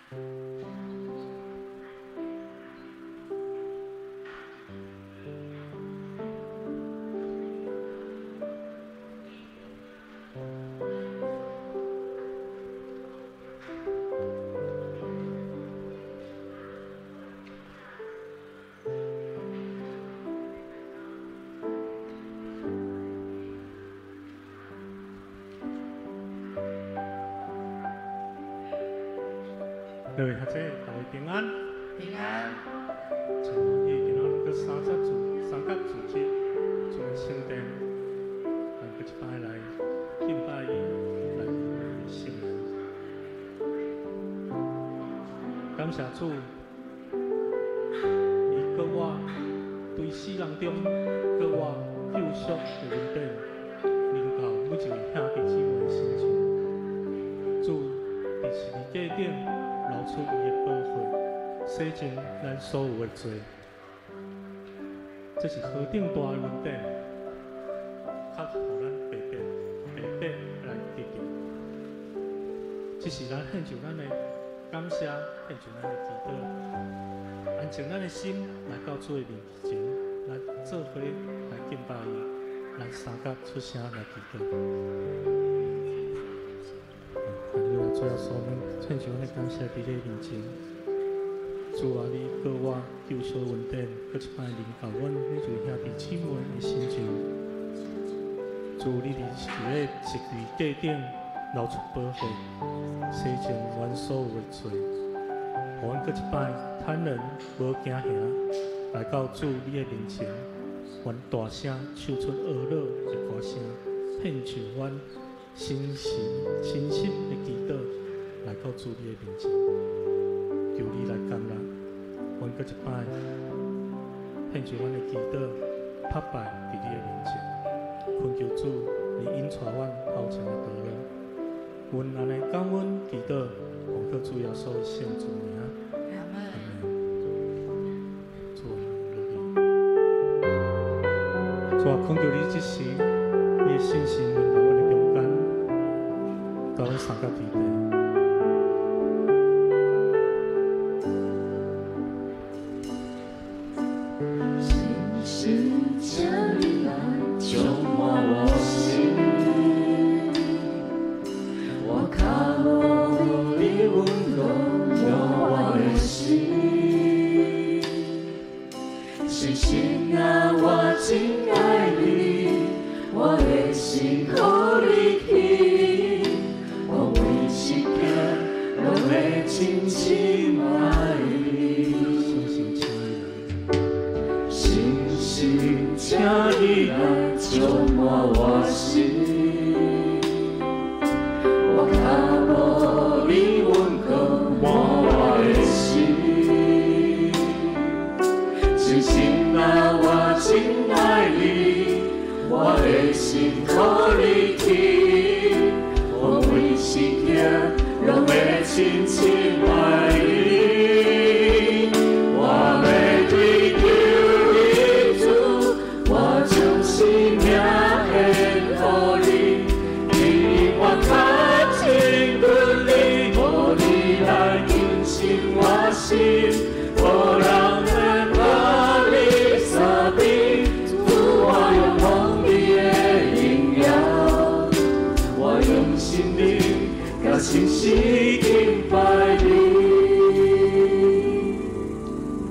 各位客姐，大家平安。平安。真欢喜，今仔日阁三节主三角主日，主的圣殿，咱阁一摆来敬拜伊，来圣灵。感谢主，伊阁我对死人中阁我救赎的恩典，临到每一位兄弟姊妹的身上。主伫十字架顶流出伊的宝血，洗净咱所有的罪。这是何等大的恩典，较予咱白白白白来得救。这是咱献上咱的感谢，献上咱的祈祷，安静咱的心来到主的面前，来做伙来敬拜伊，来三甲出声来祈祷。主耶稣，咱献上咱的感谢伫你面前。主啊，你阁我救赎恩典，阁一摆临到阮每一位兄弟姊妹的身上。主，你伫伫咧十字架顶流出宝血，洗净阮所有的罪，予阮阁一摆坦然无惊吓来到主你的面前，阮大声唱出呵咾的歌声，献上阮深心深心的祈祷，来到主你的面前，求你来感纳，阮阁一摆献上阮的祈祷，拍拜伫你的面前，恳求主你引带阮头前的道路。阮按呢感恩祈祷，奉靠主耶稣的圣主名。阿门。主啊，主啊，恳求你这时，你的信心临到阮的中间，甲阮三角地带。星星请你来充满我心，我渴慕你温柔满我的心。星星啊，我真爱你，我的心予你去，我每时刻拢会深深爱你。星星请你来充满我心，我渴慕你温和满我的心。星星啊，我真爱你，我的心予你去，我每时刻拢会深深爱你。我欲追求你主，我将生命献予你，你永远较亲近你，予你来更新我心，无人会甲你相比。主，我仰望你的荣耀，我用心灵佮诚实敬拜你。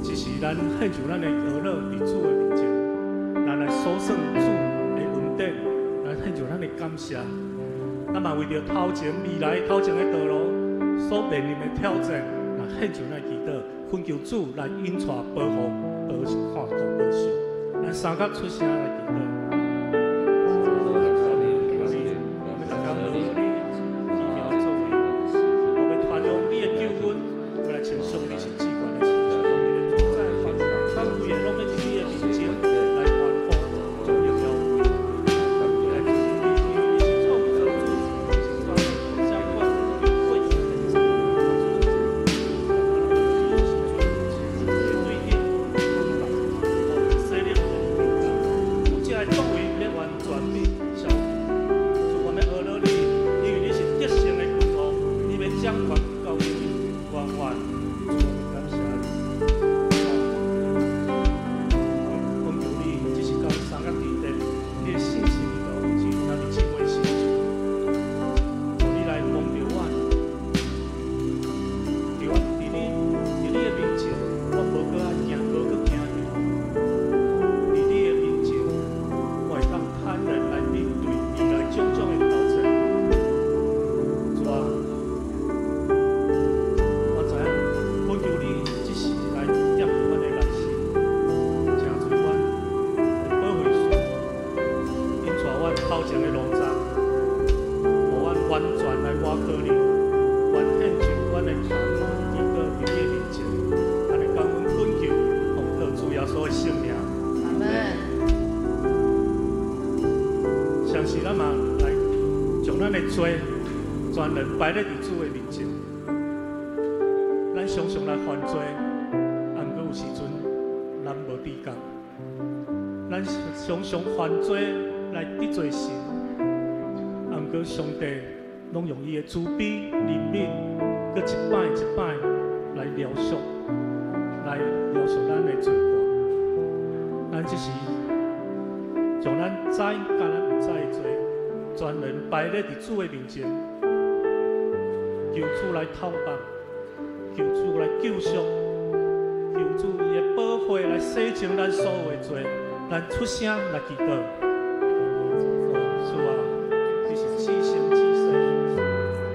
这是咱献上咱的呵咾伫主的面前，咱来数算主的恩典，来献上咱的感谢。咱嘛为著头前未来头前的道路所面临的挑战，来献上咱的祈祷，恳求主来引带保护、保看顾、保守。咱三角出声来祈祷。我们大家努力，奇妙的作为，我们传扬你的救恩，我们来称颂你是至悬的神。咱规个拢欲伫你的面前来欢呼，将荣耀来你是创造主，是全掌管过去现在，对顶势力有这个罪全然擺咧佇主的面前。咱常常來犯罪，啊，毋過有時陣咱無知覺。咱常常犯罪來得罪神，啊，毋過上帝攏用伊的慈悲憐憫，閣一擺一擺來饒恕，來饒恕咱的罪過。咱這時將咱知佮咱毋知的罪，全然擺咧佇主的面前，求主來透放，求主來救贖，求主伊的寶血來洗淨咱所有的罪。咱出聲來祈禱。哦，主啊，你是至聖至聖，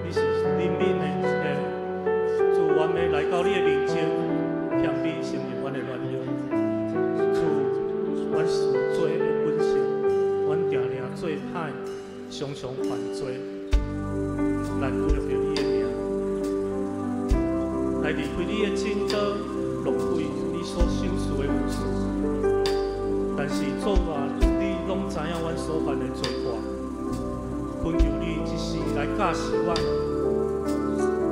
你是憐憫的一个主，阮欲來到你的面前，謙卑承認阮的軟弱。主，阮是罪的本性，阮定定做歹，常常犯罪，來侮辱著你的名，來離開你的真道，浪費你所賞賜的恩賜。但是主啊，你攏知影阮所犯的罪過，懇求你這時來教示阮，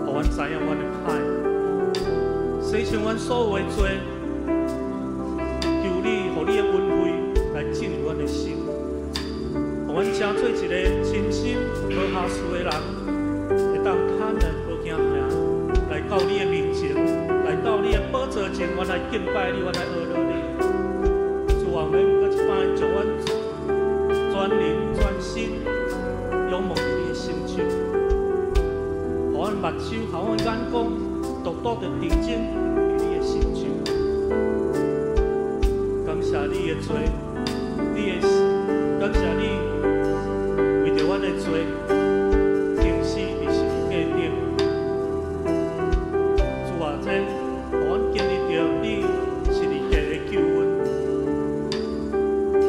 予阮知影阮的歹，洗清阮所有的罪。求你，予你的恩惠來進入阮的心，予阮成做一个真心無瑕疵的人，會當坦然無驚嚇來到你的面前，來到你的寶座前，阮來敬拜你，阮來阿羅你。主啊，阮閣一擺將阮全靈全心仰望佇你的聖手，予阮目睭、予阮眼光，獨獨的定睛佇你的聖手。感謝你的罪，你的感謝你為著阮的罪，釘死佇十字架頂。主啊，這予阮經歷著你十字架的救恩。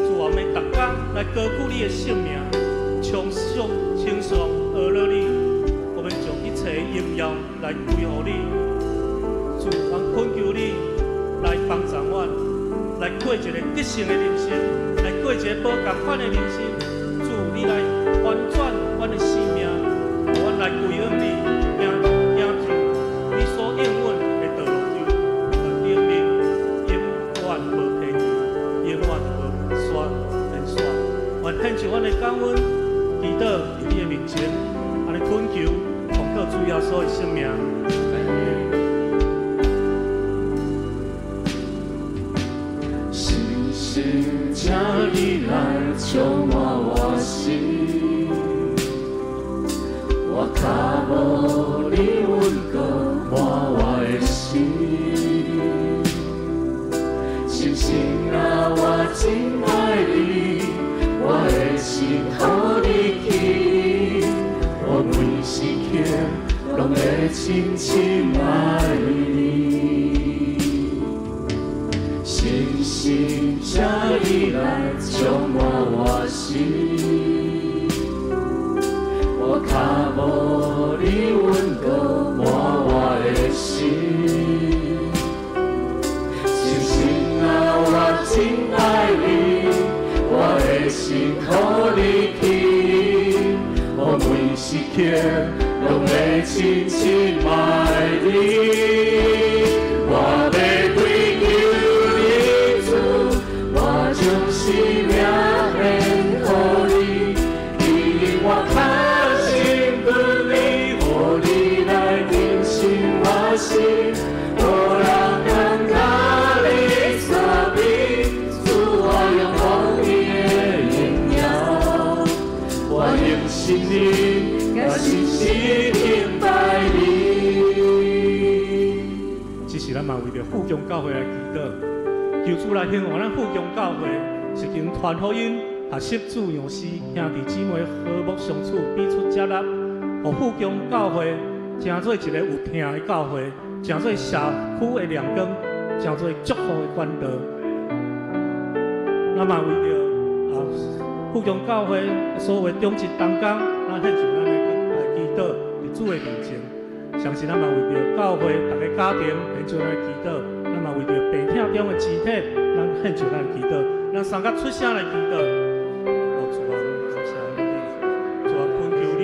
主啊，欲逐工來高舉你的聖名，稱頌稱頌阿羅你，我們將一切榮耀來歸予你。主，阮懇求你來幫助阮，來過一个得勝的人生，來過一个無仝款的人生。主，你來翻轉阮的生命，予阮來歸向你，行行走你所應允的道路頂面，永遠無疲倦，永遠無煞連煞。願獻上阮的感恩，祈禱佇你的面前，按呢懇求，奉靠主耶穌的聖名。星星，請你來充滿我心，我跤無你穩固滿我的心。星星啊，我真愛你，我的心予你去，我每時刻攏會深深愛你。星星，請你來充滿我心，我跤無你穩固滿我的心。星星啊，我真愛你，我的心予你去，我每時刻攏會深深愛你。我欲追求你主，我將生命獻予你，你永遠較親近你，予你來更新我心，無人通佮你相比，主我仰望你的榮耀，我用心靈來深深敬拜你。這時咱嘛為著富強教會來祈禱，求主來興旺咱富強教會，是經傳福音、學習主樣式，兄弟姊妹和睦相處，彼此接納，予富強教會成做一个有疼的教會，成做社區的亮光，成做祝福的管道。咱嘛為著富強教會所有的長執同工，咱獻上咱的來祈禱，佇主的面前。相信咱嘛為著教會逐个家庭獻上咱的祈禱，咱嘛為著病痛中的肢體，咱獻上咱的祈禱，咱三個出聲來祈禱。哦，主啊，感謝你，主啊，懇求你。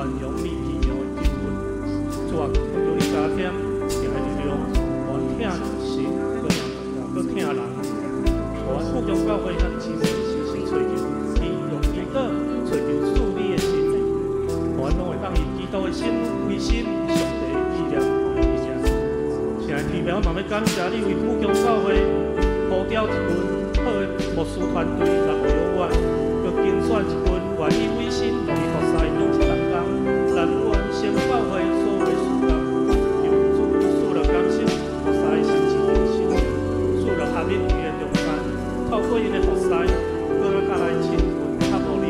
傳揚你奇妙的救恩。主啊，恳求你加添行的力量，予阮疼神，閣疼閣疼人。予阮富強教會兄弟姊妹時時揣求，伊用祈禱揣求主你的心意，予阮攏會當以基督的心為心，以上帝的意念為意念。親愛的天父，我嘛欲感謝你為富強教會呼召一群好的牧師團隊來牧養阮，閣揀選一群願意委身予伊服侍長一同工，來完成教會所有的事工。求主賜予甘心服侍心志心，賜予合一伊的中間，透過𪜶的服侍，閣較來親近合乎你。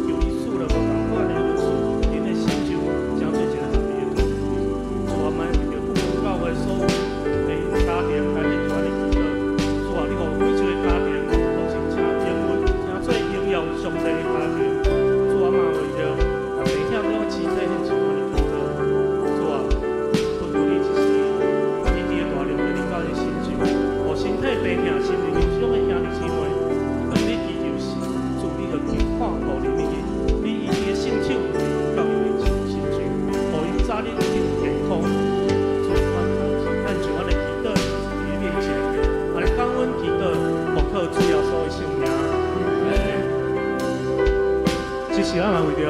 求你賜予無仝款的恩賜，𪜶的成就成做一個合一的團隊。主啊，嘛為著富強教會所有的家庭來獻上的祈禱。主啊，你予每一個家庭攏真正平穩，成做榮耀上帝的家庭。主啊，嘛為著弟兄兩肢體獻上的祈禱。主啊，懇求你一時醫治的大能來臨到𪜶身上，予身體病痛、心靈受傷的兄弟姊妹，當你祈求時，主你就求看顧入去，你醫治的聖手臨到𪜶的身上，予𪜶早日得健康。主，咱將阮的祈禱佇你面前，來感恩祈禱，奉靠主耶穌的聖名。這時咱嘛為著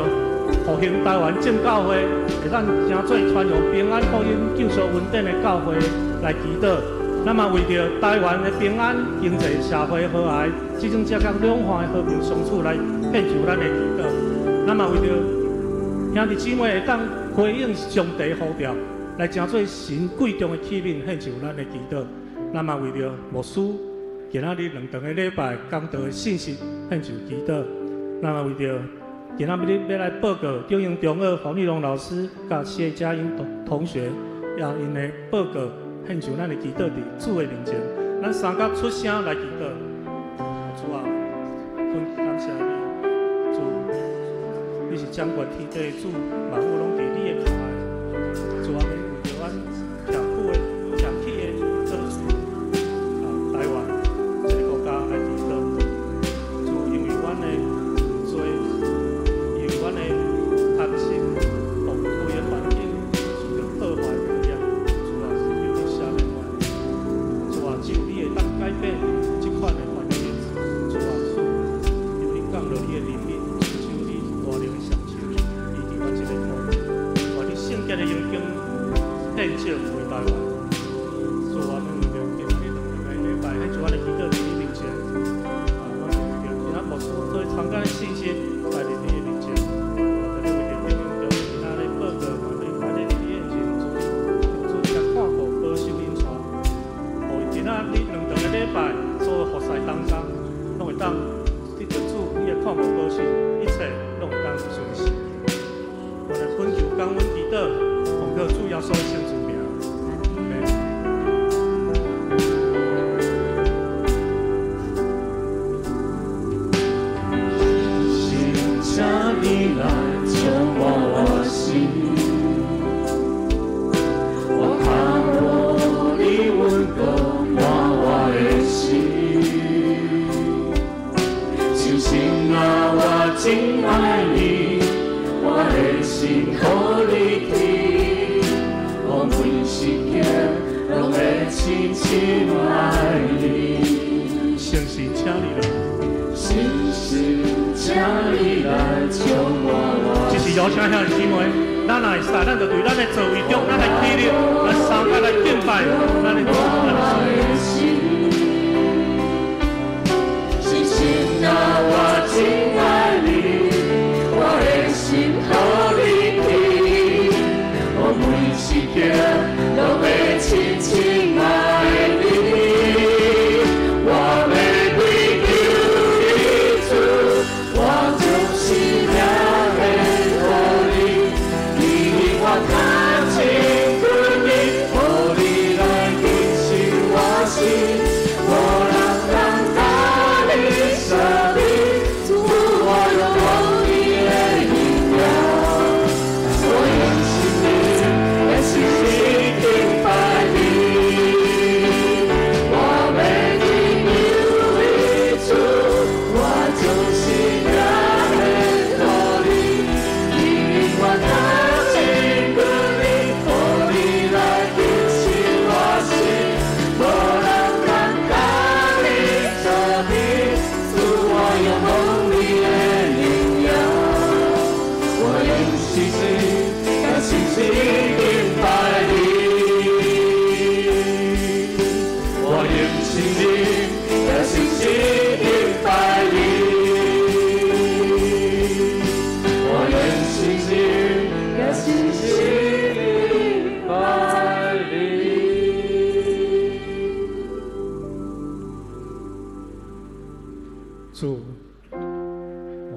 復興台灣正教會，會當成做傳揚平安福音、救贖恩典的教會來祈禱。咱嘛為著台灣的平安、經濟、社會和諧，這種這共兩岸的和平相處來獻上咱的祈禱。咱嘛為著兄弟姊妹會當回應上帝呼召，來成做神貴重的器皿，獻上咱的祈禱。咱嘛為著牧師今仔日兩頓的禮拜講道的信息獻上祈禱。咱嘛為著今仔日欲來報告中英中二黃麗蓉老師佮謝佳音同學，也𪜶的報告獻上咱的祈禱佇主的面前，咱三甲出聲來祈禱。主啊，感謝你，主，你是掌管天地的主，萬物攏佇你的跤內。主啊，欲為著阮徛久的、徛起的島啊，台灣這个國家來祈禱。主，因為阮的罪，因為阮的貪心，予規个環境受著破壞的。主啊，求你赦免阮。主啊，只有你會當改變這款的環境。主啊，主，求你降落你的憐憫，親像你大能的雙手，醫治阮這个土地。願你聖潔的榮光顯照為台灣。主啊，咱為著今仔日兩個禮拜，獻上阮的祈禱佇你面前。啊，阮為著今仔牧師做參加的信息帶佇你的面前。啊，特別為著中英中今仔日報告，願你擺佇你面前，主，求主你來看顧保守𪜶帶，予𪜶今仔日兩頓的禮拜所有服侍當中，攏會當得著主你的看顧保守，一切攏會當順時。我來懇求感恩祈禱，奉靠主耶穌的聖主名。阿們。神，請你來充滿我心，我渴慕你溫光滿我的心。相信啊，我真愛你，我的心予你去，我每時刻攏會深深愛你。聖神，請你來。神神，請你來充滿我。這是邀請兄弟姊妹，咱若會使，咱就對咱的座位中，咱來起立，咱三個來敬拜咱的主，咱的神。神神啊，我真愛你，我的心予你去，我每時刻攏會深深愛你。我欲追求你主，我將生命獻予你，你我較親近你，予你來更新我心，無人通佮你相比，主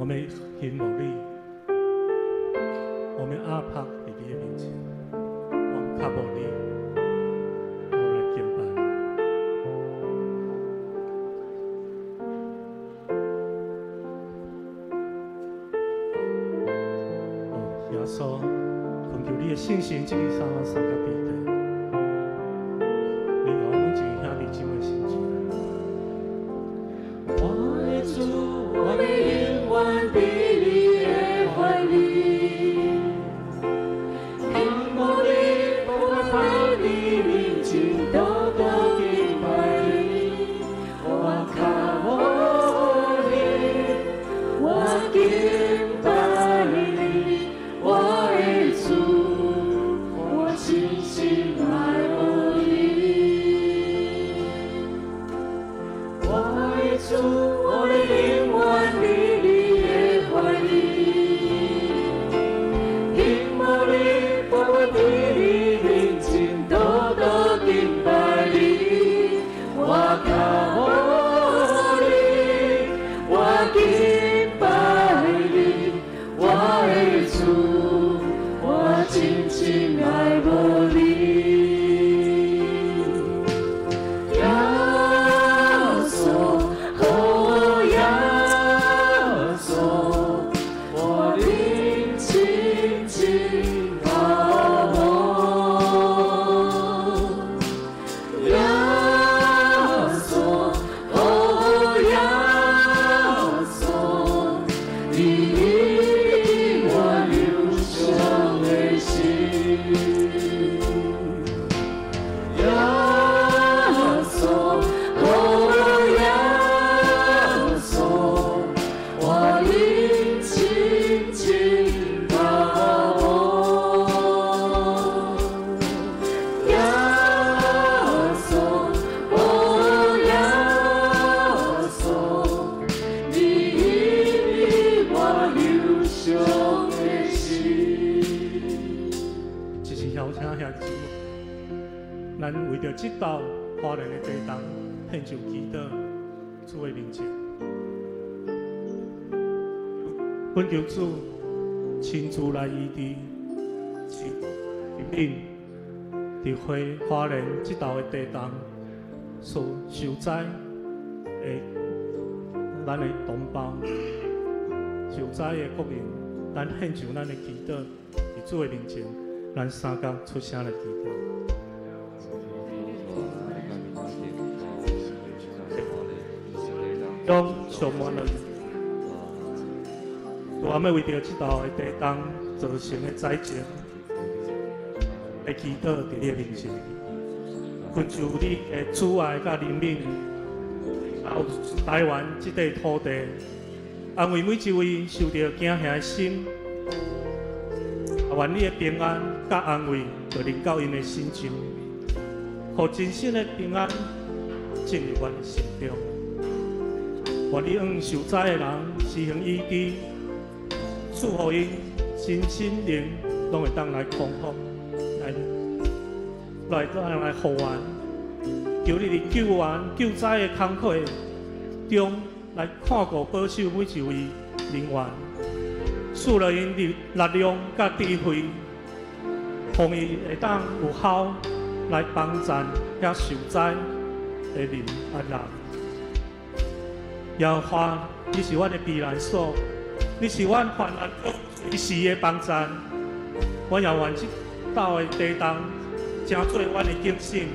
我欲欣慕你，我欲壓迫佇你的面前，我渴慕你，我來敬拜。哦，耶穌，懇求你的聖神這個三三個地帶，你予阮每一位兄弟姊妹心情。我的主，我欲永遠佇你的懷裡，欣慕你，我在你面前多多敬拜你，我渴慕你，我敬拜你，我的主，我深深愛慕你。我的主，我欲永遠佇你的懷裡，欣慕你，我佇你面前多多敬拜你，我渴慕你，我敬拜你，我的主，我深深愛慕你。耶穌，哦耶穌，我靈深深渴慕。耶穌，哦耶穌，你醫我憂傷的心。耶穌，哦耶穌，我靈深深渴慕。耶穌，哦耶穌，你醫我憂傷的心。這是邀請兄弟姊妹，咱為著這道花蓮的地動，獻上祈禱，主的面前。懇求主親自來醫治、憐憫，佇花蓮這道的地動所受災的咱的同胞、受災的國民，咱獻上咱的祈禱，佇主的面前，咱三工出聲來祈禱。中充滿了，我欲為著這道的地動造成的災情，來祈禱佇你的面前，懇求你的慈愛佮憐憫，到台灣這塊土地，安慰每一位受著驚嚇的心，願你的平安佮安慰，就臨到𪜶的身上，予真實的平安進入阮的心中。願你向受災的人施行醫治，賜予𪜶身心靈攏會當來康復，來復原。求你佇救援、救災的工課中來看顧保守每一位人員，賜予𪜶力量佮智慧，予𪜶會當有效來幫贊遐受災的人啊人。耶和華，你是阮的避難所，你是阮患難中隨時的幫贊。阮也願這道的地動，成做阮的警醒，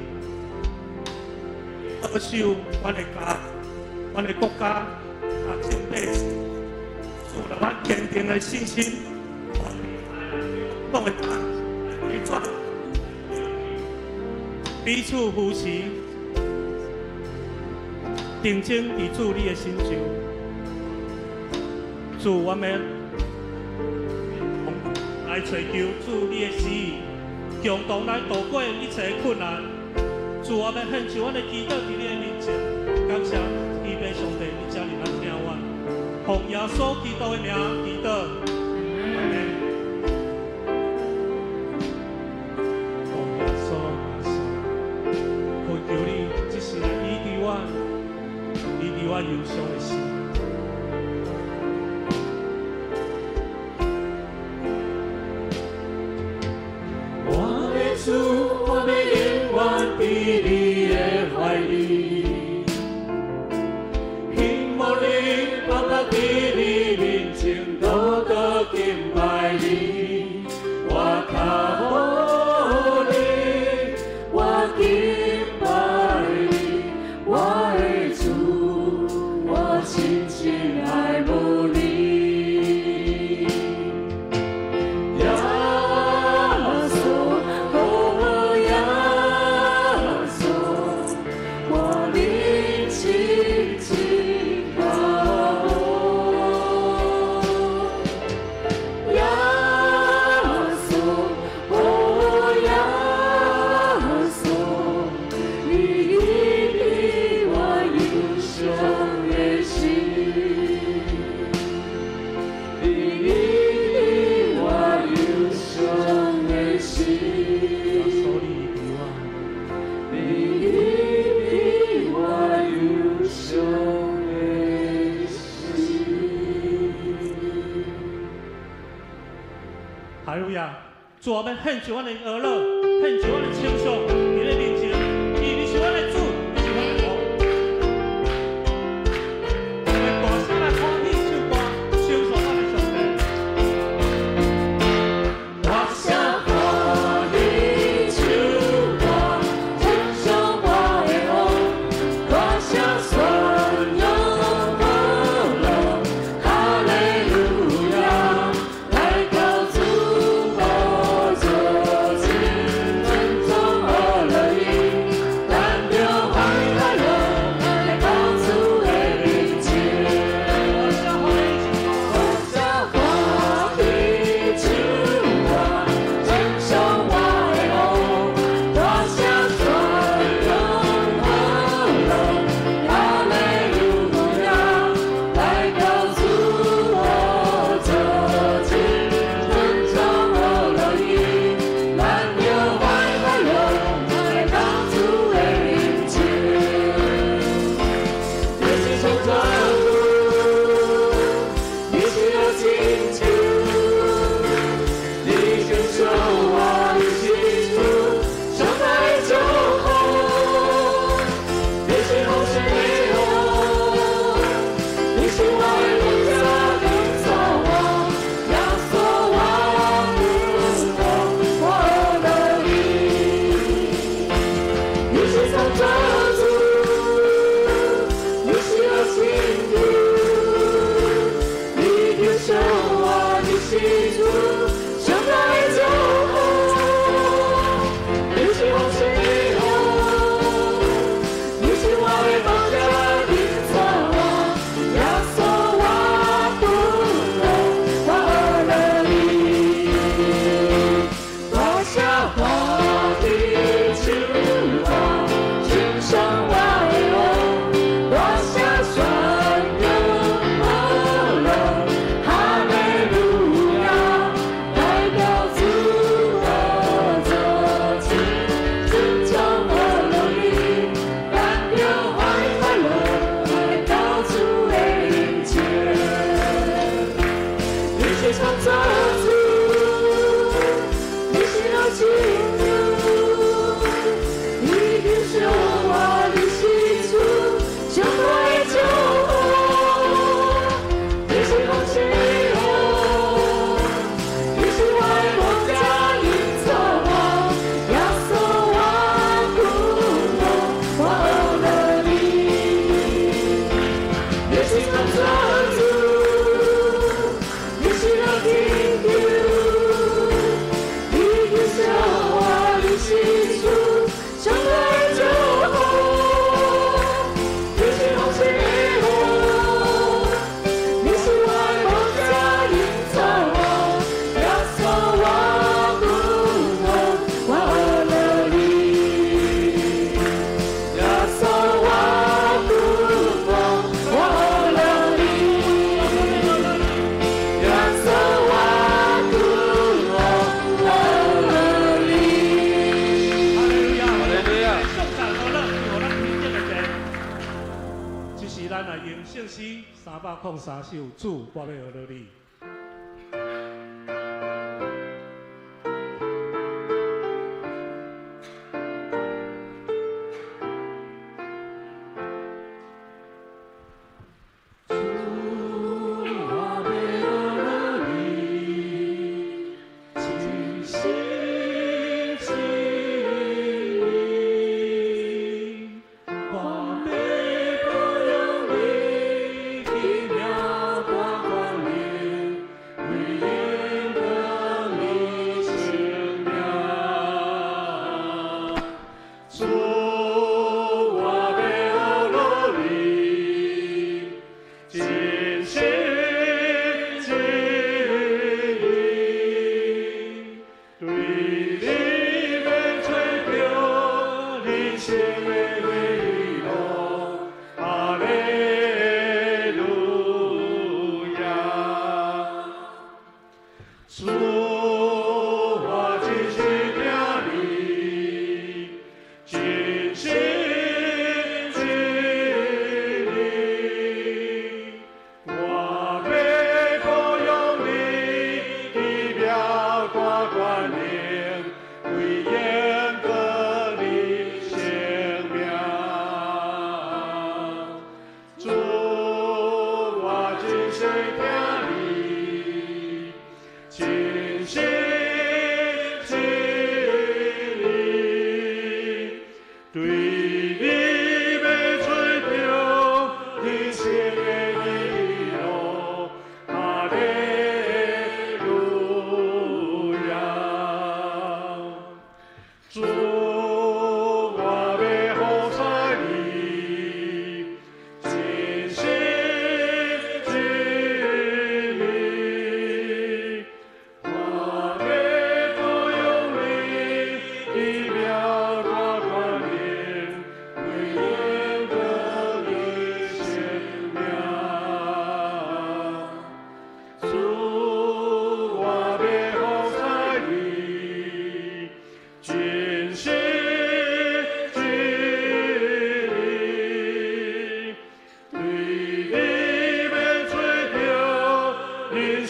保守阮的家、阮的國家啊，眾百姓，賜予阮堅定的信心，攏會當去轉，彼此扶持。定睛佇主你的身上，主，我們來揣求主你的旨意，共同來度過一切困難。主，我們獻上阮的祈禱佇你的面前，感謝慈悲上帝，你這爾來聽阮，奉耶穌基督的名祈禱，阿們。奉耶穌，耶穌，懇求你這時來醫治阮。醫治我憂傷的心，哈利路亞！主啊，欲獻上阮的呵樂，獻上阮的稱頌，佇你面前，因為你是阮的主，你是阮的王。我們大聲來歡喜唱歌，稱頌咱的上帝。大聲歡喜唱歌，稱頌我的王，大聲宣揚呵樂，哈利路亞，來到主寶座前，尊崇呵樂伊，咱著歡喜快樂，來到主的面前。大聲歡喜唱歌，大聲歡喜唱歌，稱頌我的王，大聲宣揚呵樂，哈利路亞，來到主寶座前，尊崇呵樂伊，咱著歡喜快樂，來到主的面前。你是創造主，你是我拯救，你拯救我的是主，上帝祝福。你是豐盛的王，你是我的牧者，領導我，耶穌我主我，我樂你。你是創造主，你是我拯救，你救贖我的是主，上帝祝福。你是豐盛的王，你是我的牧者，領導我，耶穌我主我，我樂你。大聲歡喜唱歌，稱頌我的王，大聲宣揚呵樂，哈利路亞，來到主寶座前，尊崇呵樂伊，咱著歡喜快樂，來到主的面前。你是創造主，你是我拯救，你救贖我的是主，上帝祝福。你是豐盛的王，你是我的牧者，領導我，耶穌我主我，我樂你。你是創造主，你是我拯救，你救贖我的是主，上帝祝福。你是豐盛的王，你是我的牧者，領導我，耶穌我主我，我樂你。耶穌我主我，我樂你。耶穌我主我，我樂你。哈利路亞，哈利路亞。頌讚呵樂，是予咱天頂的神。這是咱來用聖詩303首，主，我欲呵樂你。主，我欲呵樂你，一心一意，我欲保養你奇妙大權能，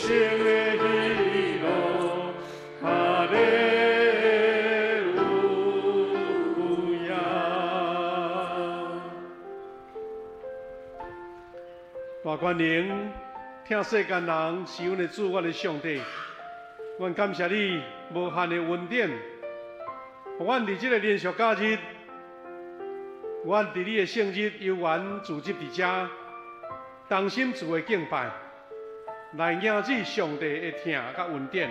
生的喜樂，哈利路亞。大權能，疼世間人是阮的主，阮的上帝。阮感謝你無限的恩典，予阮佇這个連續假日，阮佇你的聖日有緣聚集佇遮，同心聚會敬拜，來迎接上帝的疼佮恩典。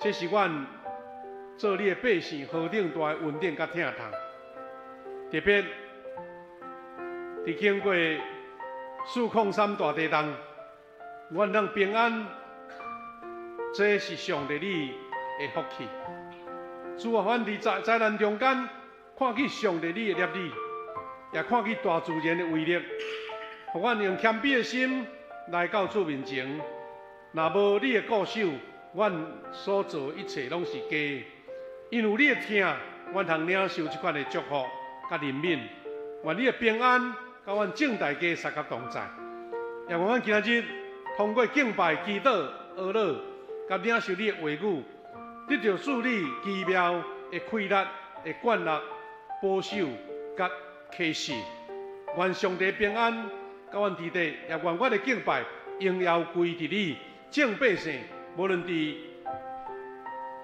這是阮做你的百姓何等大的恩典佮疼痛。特別佇經過403大地動，阮能平安，這是上帝你的福氣。主啊，阮佇災難中間，看見上帝你的怜憫，也看見大自然的威力，予阮用謙卑的心來到主面前。若無你的顧守，阮所做一切攏是假的。因為你的疼，阮通領受這款的祝福佮憐憫。願你的平安佮阮眾大家相佮同在。也願阮今日通過敬拜、祈禱、哀禱，佮領受你的話語，得著主你奇妙的氣力、的權力、保守佮啟示。願上帝平安佮阮佇底，也願阮的敬拜榮耀歸佇你。眾百姓，無論佇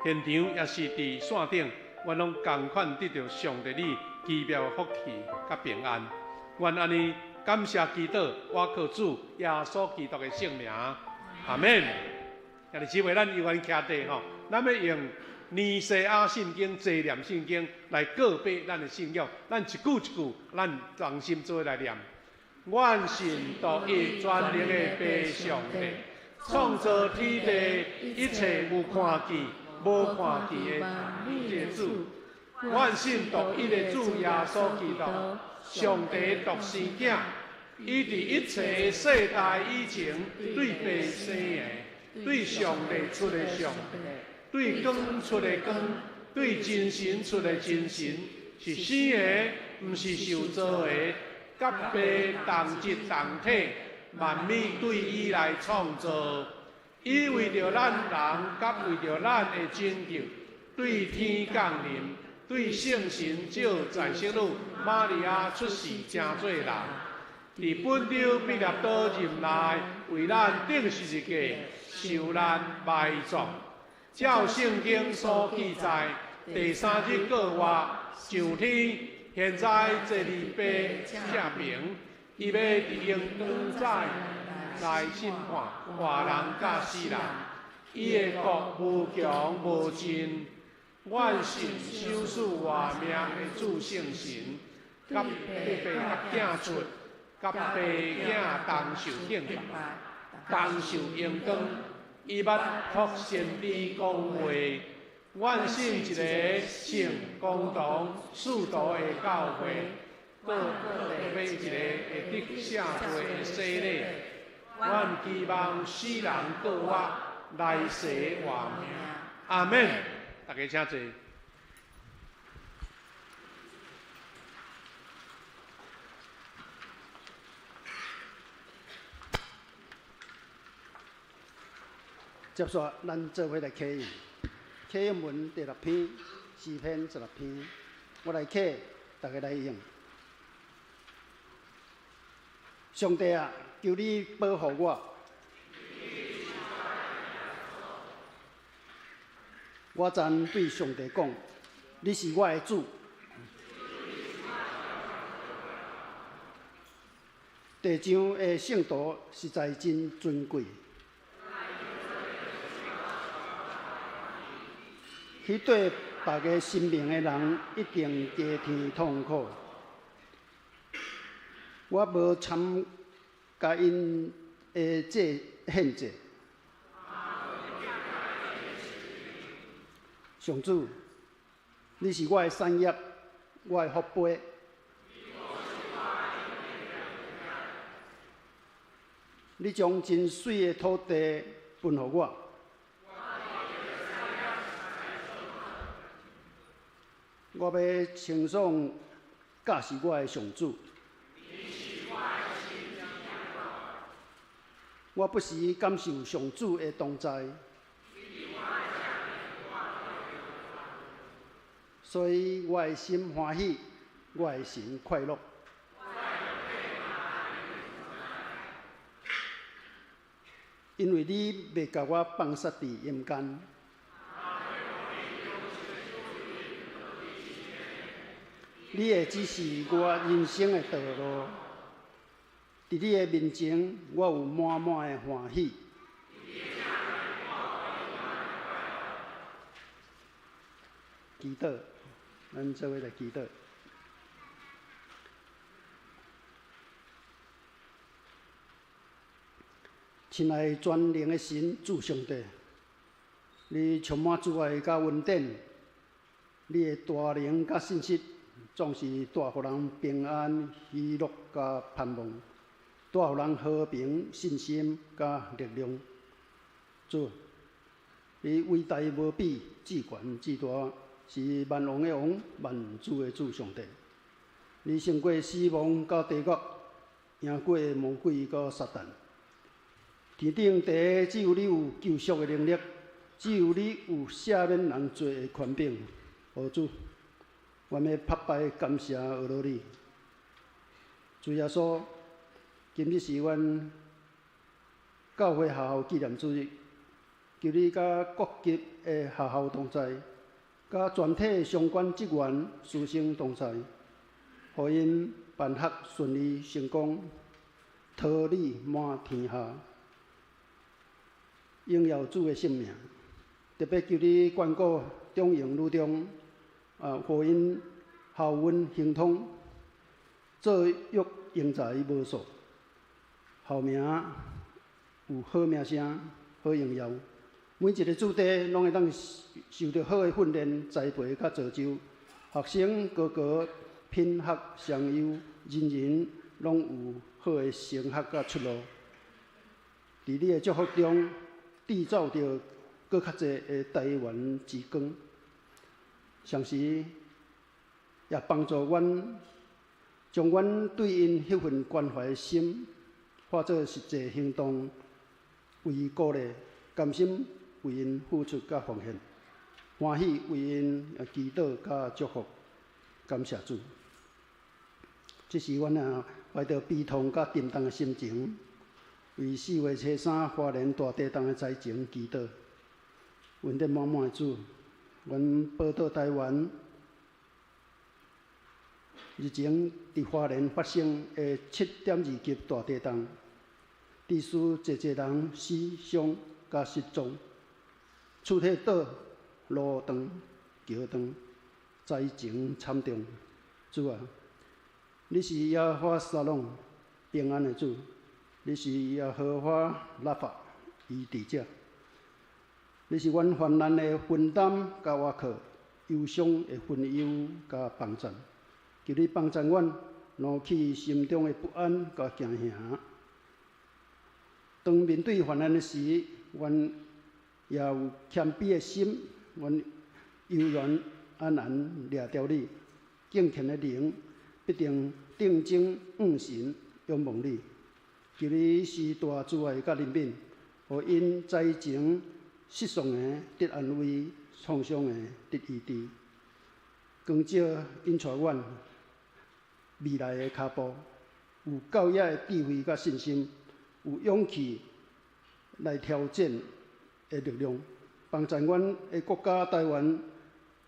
現場抑是佇線頂，阮攏仝款得著上帝你奇妙的福氣佮平安。阮按呢感謝祈禱，我靠主耶穌基督的聖名，阿們。兄弟姊妹，咱有緣徛地吼，咱欲用尼西亞信經、查驗聖經來告白咱的信仰。咱一句一句，咱同心做伙來念。阮信獨一全能的父上帝，創造天地一切有看見、無看見的這個主。阮信獨一的主耶穌基督，上帝獨生囝，伊佇一切的世代以前對父生的，對上帝出的上帝，對光出的光，對真神出的真神，是生的，毋是受造的，佮父同質同體，萬物對伊來創造。伊為著咱人，佮為著咱的拯救，對天降臨，對聖神召在聖女瑪利亞出世成做人，佇本丟彼拉多任內，為咱釘十字架，受難埋葬。照聖經所記載，第三日復活上天，現在坐佇父正爿，伊欲佇榮光載來審判活人佮死人，伊的國無窮無盡。阮信賞賜活命的主聖神，佮父佮囝出，佮父囝同受敬拜，同受榮光。伊捌託先知講話。阮信一個聖公同使徒的教會，閣欲一個會得赦罪的洗禮。阮期望死人復活，來世活命。阿們。大家請坐。接續，咱做伙來啟用，啟用文第六篇，詩篇十六篇，我來啟，大家來用。上帝啊，求你保護我。我曾對上帝講：你是我的主。地上的聖徒實在真尊貴。去對別个神明的人，一定加添痛苦。我無參加𪜶的這獻祭。上主，你是我的產業，我的福杯。你將真媠的土地分予我。我欲稱頌教示我的上主。我不時感受上主的同在，所以我的心歡喜，我的神快樂。因為你袂共我放殺佇陰間，你會指示我人生的道路。佇你的面前，我有滿滿的歡喜。祈禱，咱做伙來祈禱。親愛全能的神主上帝，你充滿慈愛佮恩典，你的大能佮信實，總是帶予人平安、喜樂佮盼望，帶予人和平、信心佮力量。主，你偉大無比，至懸至大，是萬王的王、萬主的主上帝。你勝過死亡佮地獄，贏過魔鬼佮撒旦。天頂地只有你有救贖的能力，只有你有赦免人罪的權柄。哦，主，我欲拍敗感謝阿羅你。主耶穌，今日是阮教會學校紀念主日，求你佮各級的學校同在，佮全體相關職員師生同在，予𪜶辦學順利成功，桃李滿天下。榮耀主的聖名，特別求你關顧中營女中，予𪜶校運亨通，造育英才無數，校名有好名聲、好榮耀。每一个子弟攏會當受著好的訓練、栽培佮造就，學生個個品學雙優，人人攏有好的升學佮出路。佇你的祝福中，締造著閣較濟的台灣之光，同時也幫助阮，將阮對𪜶彼份關懷的心，化做實際行動，為鼓勵，甘心為𪜶付出佮奉獻，歡喜為𪜶祈禱佮祝福，感謝主。這是阮啊懷著悲痛佮沉重的心情，為4月初3花蓮大地震的災情祈禱。恩典滿滿的主，阮寶島台灣日前佇花蓮發生的7.2級大地震，致使濟濟人死傷佮失蹤，厝體倒、路斷、橋斷，災情慘重。主啊，你是耶和華沙龍平安的主。你是耶和華拉法醫治者，你是阮患難的分擔佮倚靠，憂傷的分憂佮幫贊。求你幫贊阮，挪去心中的不安佮驚嚇。當面對患難的時，阮也有謙卑的心，阮悠然安然掠著你，敬虔的靈必定定睛向神仰望你。求你施大慈愛佮憐憫，予𪜶災情失喪的得安慰，創傷的得醫治。光照引帶阮未來的跤步，有夠額的智慧佮信心，有勇氣來挑戰的力量，幫助阮的國家台灣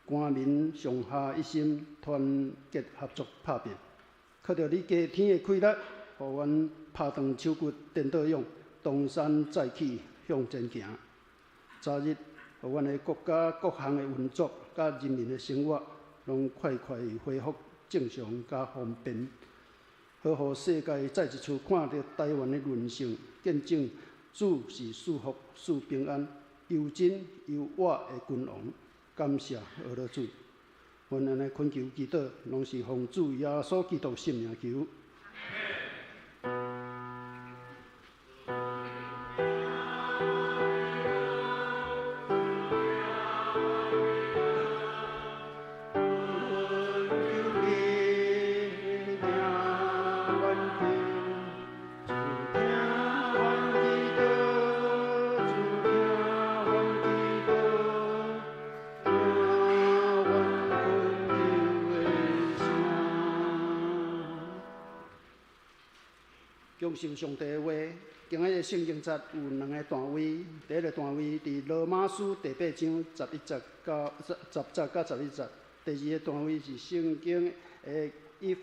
官民上下一心，團結合作拍拚，靠著你加添的氣力，予阮拍斷手骨顛倒勇，東山再起向前行。早日，予阮的國家各項的運作，佮人民的生活，攏快快恢復正常佮方便，好予世界再一次看著台灣的韌性，見證主是賜福、賜平安、又真又活的君王。感謝阿羅主，阮按呢懇求祈禱，攏是奉主耶穌基督聖名求。享受上帝的話。今日的聖經節有兩个段位，第一个段位佇羅馬書第八章11節到10節到11節，第二个段位是聖經的以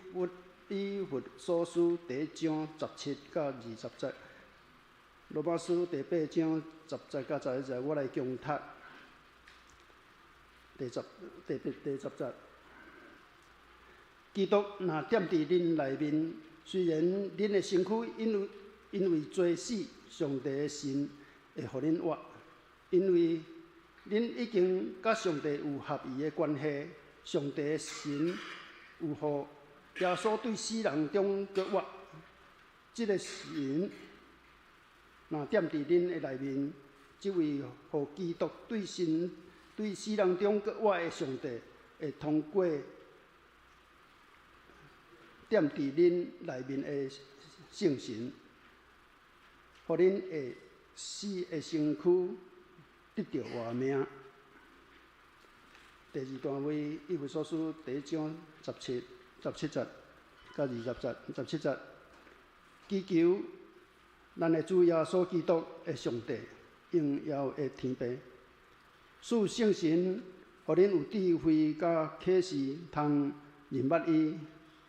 弗所書第一章17到20節。羅馬書第八章10節到11節，我來恭讀第十第第第十節。基督若踮佇恁內面，雖然恁的身軀因為罪死，上帝的神會予恁活，因為恁已經佮上帝有合宜的關係，上帝的神有予耶穌對死人中閣活。這个神若踮佇恁的內面，這位予基督對神對死人中閣活的上帝，會通過踮佇恁內面的聖神，予恁會死的身軀得著活命。第二段位，以弗所書第一章17節到20節，17節，祈求咱的主耶穌基督的上帝，榮耀的天父，賜聖神，予恁有智慧佮啟示，通認捌伊。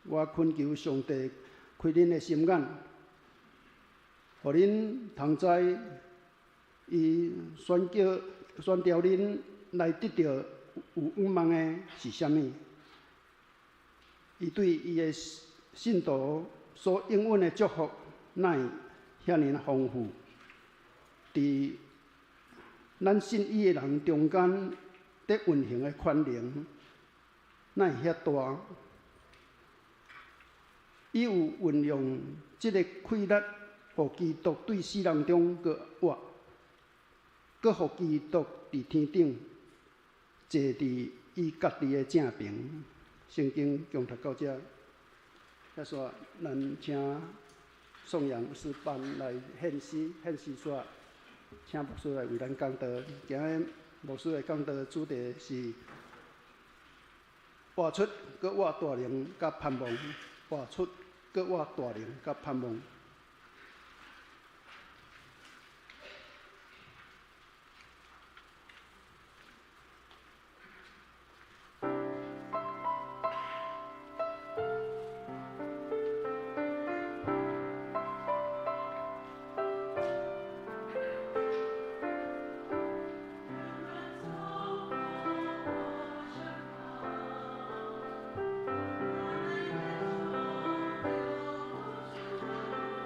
我懇求上帝開恁的心眼，予恁通知伊選召選召恁來得著有仰望的是啥物。伊對伊的信徒所應允的祝福，哪會遐爾豐富？佇咱信伊的人中間，佇運行的權能，哪會遐大？伊有運用這个氣力，予基督對死人中閣活，閣予基督佇天頂坐佇伊家己的正爿。聖經恭讀到這，遐煞咱請宋陽詩班來獻詩，獻詩煞，請牧師來為咱講道。今日牧師的講道主題是活出閣活大能佮盼望，活出閣活大能佮盼望。有人走過我身旁。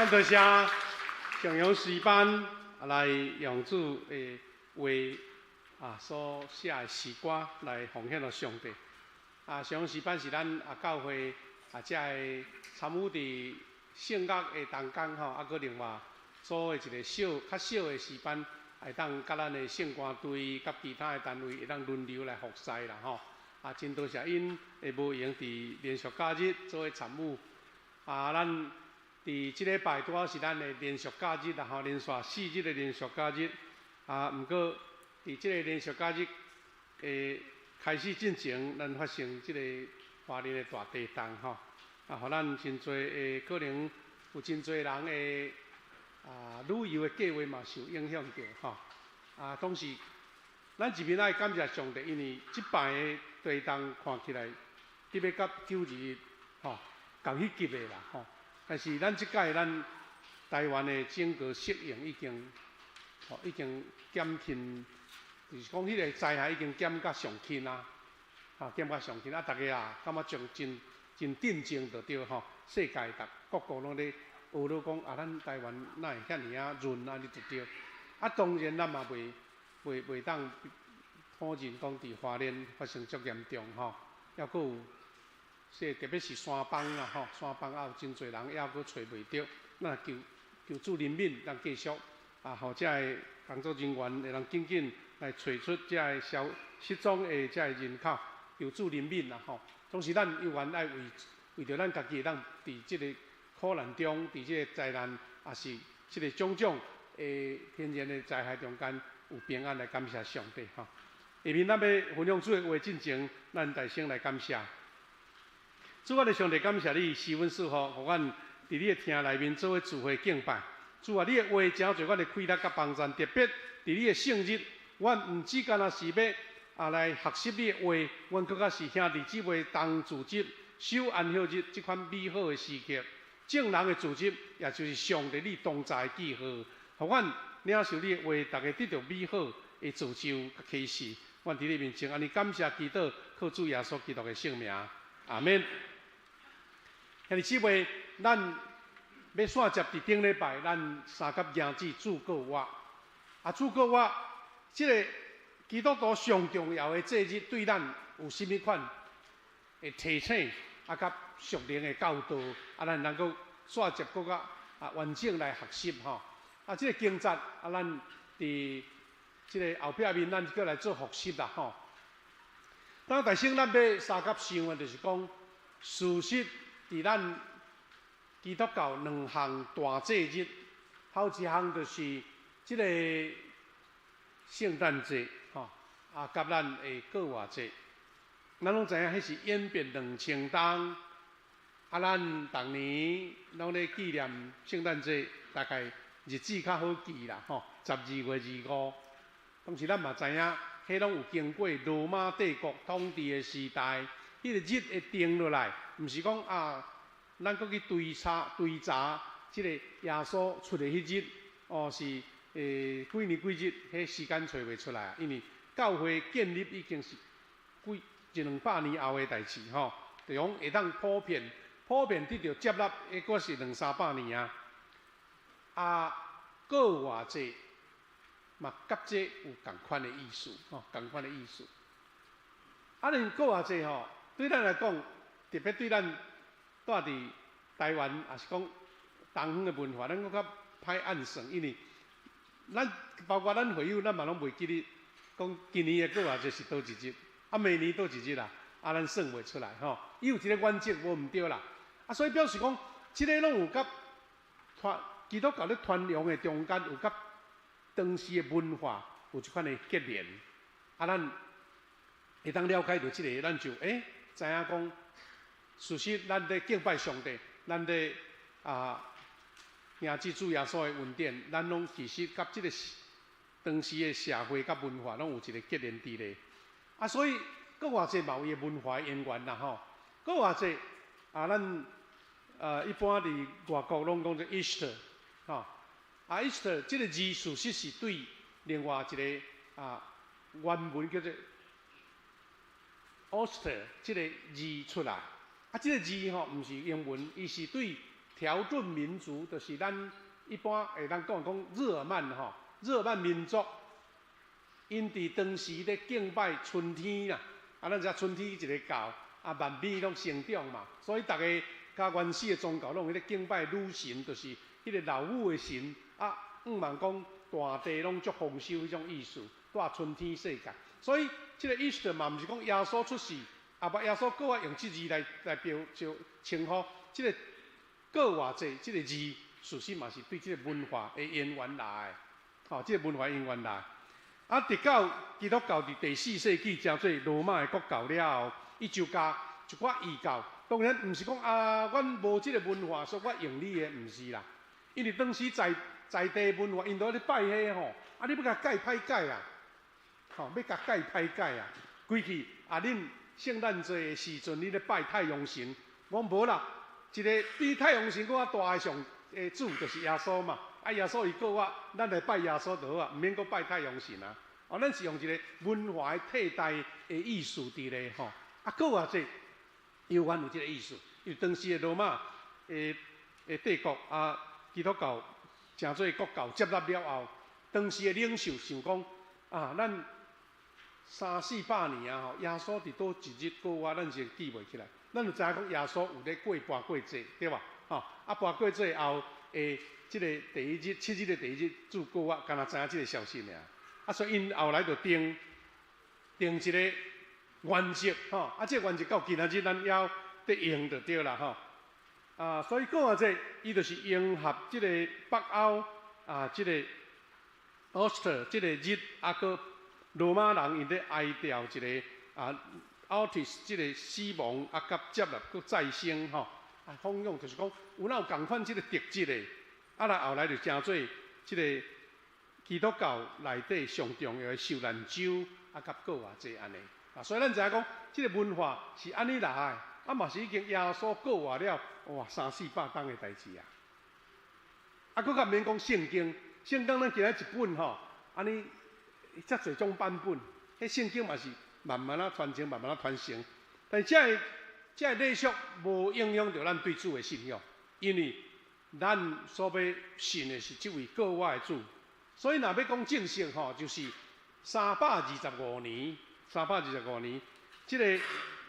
咱多谢上阳诗班来用主的话啊所写的诗歌来奉献予上帝。啊，上阳诗班是咱啊教会啊遮个参与伫圣乐的同工吼，啊，阁另外组的一个小较小的诗班，会当佮咱的圣歌队佮其他的单位会当轮流来服侍啦吼。啊，真多谢𪜶会无闲伫连续假日做伙参与。啊，咱伫这礼拜拄好是咱的连续假日啦吼，连续4日的连续假日。啊，毋过伫这个连续假日的开始进前，咱发生这个花莲的大地震吼，啊，予咱真济的可能有真济人的啊旅游的计划嘛受影响著吼。啊，总是咱一面爱感谢上帝，因为这摆的地震看起来特别佮9·21吼仝彼级的啦吼。但是咱这届咱台湾的整个适应已经，吼已经减轻，就是讲彼个灾害已经减甲上轻啊，啊减甲上轻啊，大家啊感觉真真真镇静就对吼。世界逐各国拢咧学咧讲啊，咱台湾哪会遐尔仔润按呢就对。啊，当然咱嘛袂当否认讲伫花莲发生足严重吼，犹阁有。这特别是山崩啦吼，山崩啊有真济人犹阁揣袂著，咱求求主怜悯，咱继续啊，予遮个工作人员会当紧紧来揣出遮个消失踪的遮个人口，求主怜悯啦吼。总是咱犹原爱为为著咱家己会当伫这个苦难中，伫这个灾难，也是这个种种的天然的灾害中间有平安来感谢上帝吼。下面咱欲分享主的话进前，咱大声来感谢。主，我的上帝，感谢你赐阮赐福，予阮伫你的厅内面做伙聚会敬拜。主啊，你的话诚侪阮的气力佮帮助，特别伫你的圣日，阮毋只干焦是欲啊来学习你的话，阮阁较是兄弟姊妹同组织守安息日这款美好的时刻。众人的组织，也就是上帝你同在的记号，予阮领受你的话，逐家得著美好的造就佮启示。阮伫你面前按呢感谢祈祷，靠主耶稣基督的圣名，阿们。兄弟姊妹，咱欲煞接伫顶礼拜，咱相佮迎接主过活。啊，主过活，这个基督徒上重要的节日，对咱有啥物款的提醒，啊，佮属灵的教导，啊，咱能够煞接阁较啊完整来学习吼。啊，这个经节啊，咱伫这个后壁面，咱阁来做复习啦吼。当大先，咱欲相佮想的，就是讲事实。伫咱基督教两项大节日，头一项就是这个圣诞节，吼，啊，佮咱的过活节，咱拢知影，彼是演变2000冬，啊，咱逐年拢咧纪念圣诞节，大概日子较好记啦，吼，12月25。当时咱嘛知影，彼拢有经过罗马帝国统治的时代，彼个日会定落来。毋是讲啊，咱阁去追查追查这个耶稣出的彼日，哦是几年几日，彼时间揣袂出来啊，因为教会建立已经是几一两百年后的代志吼，就讲会当普遍普遍得著接纳，彼阁是两三百年啊。啊，过活节嘛，佮这有仝款的意思吼，仝款的意思。啊，恁过活节吼，对咱来讲，特别对咱住伫台湾，也是讲东方的文化，咱阁较歹按算，因为咱包括咱会友，咱嘛拢袂记得讲今年的过活节是佗一日，啊，明年佗一日啦，啊，咱算袂出来吼。伊有一个原则无毋对啦，啊，所以表示讲，这个拢有佮传基督教咧传扬的中间，有佮当时的文化有这款的结连，啊，咱会当了解著这个，咱就知影讲。事实，咱咧敬拜上帝，咱咧啊，迎接主耶稣的恩典，咱拢其实佮这个當時的社會佮文化攏有一個結連佇咧。啊，所以閣偌濟嘛有伊的文化淵源啦吼。閣偌濟啊，咱一般佇外國攏講做 Easter 吼。啊，Easter 這個字事實是對另外一個啊原文叫做 Oster 這個字出來。啊，這個字吼毋是英文，伊是對條頓民族，就是咱一般會當講講日耳曼吼，日耳曼民族，𪜶佇當時咧敬拜春天啦，啊，咱知春天一个到，啊，萬物攏生長嘛，所以逐个較原始的宗教攏有咧敬拜女神，就是彼個老母的神，啊，向望講大地攏足豐收彼種意思，蹛春天世界。所以這個 Easter 嘛，毋是講耶穌出世，啊，毋耶穌閣愛用這字來標就稱呼這個復活節這個字，事實嘛是對這個文化的淵源來的，吼，這個文化淵源來。啊，直到基督教佇第四世紀成做羅馬的國教了後，伊就共一寡異教。當然毋是講啊，阮無這個文化，所以我用你的，毋是啦。因為當時在地文化，𪜶都咧拜彼吼，啊，你欲共改歹改啊，吼，欲共改歹改啊，規氣啊，恁聖誕節的時陣，你咧拜太陽神，我講無啦，一個比太陽神閣較大的上的主，就是耶穌嘛。啊，耶穌伊過活，咱來拜耶穌就好啊，毋免閣拜太陽神啊。哦，咱是用一個文化的替代的意思佇咧吼。啊，閣偌濟猶原有這個意思，因為當時的羅馬的帝國啊，基督教成做國教接納了後，當時的領袖想講啊，咱三四百年啊吼，耶穌佇佗一日過活，咱是記袂起來。咱就知影講耶穌有咧過跋過節，對無？吼，啊，跋過節後的這個第一日，七日的第一日主過活，敢若知影這個消息爾。啊，所以𪜶後來就定一個原則，吼，啊，這個原則到今仔日咱猶佇用就對啦，吼。啊，所以復活節，伊就是迎合這個北歐啊，這個 Oster 這個日，啊，閣羅馬人𪜶咧哀悼一個啊 Otis 這個死亡啊，佮接納閣再生，吼。啊，奉養就是講有哪有仝款這個特質的，啊，來後來就成做這個基督教內底上重要的受難週，啊，佮復活節按呢。啊，所以咱知影講，這個文化是按呢來的，啊，嘛是已經耶穌復活了，哇，三四百冬的代誌啊。啊，閣較免講聖經，聖經咱今仔一本吼，按呢遮濟種版本，彼聖經嘛是慢慢仔傳承，慢慢仔傳承。但這个禮俗無影響著咱對主的信仰，因為咱所欲信的是這位復活的主。所以若欲講正式吼，就是325年，三百二十五年，這個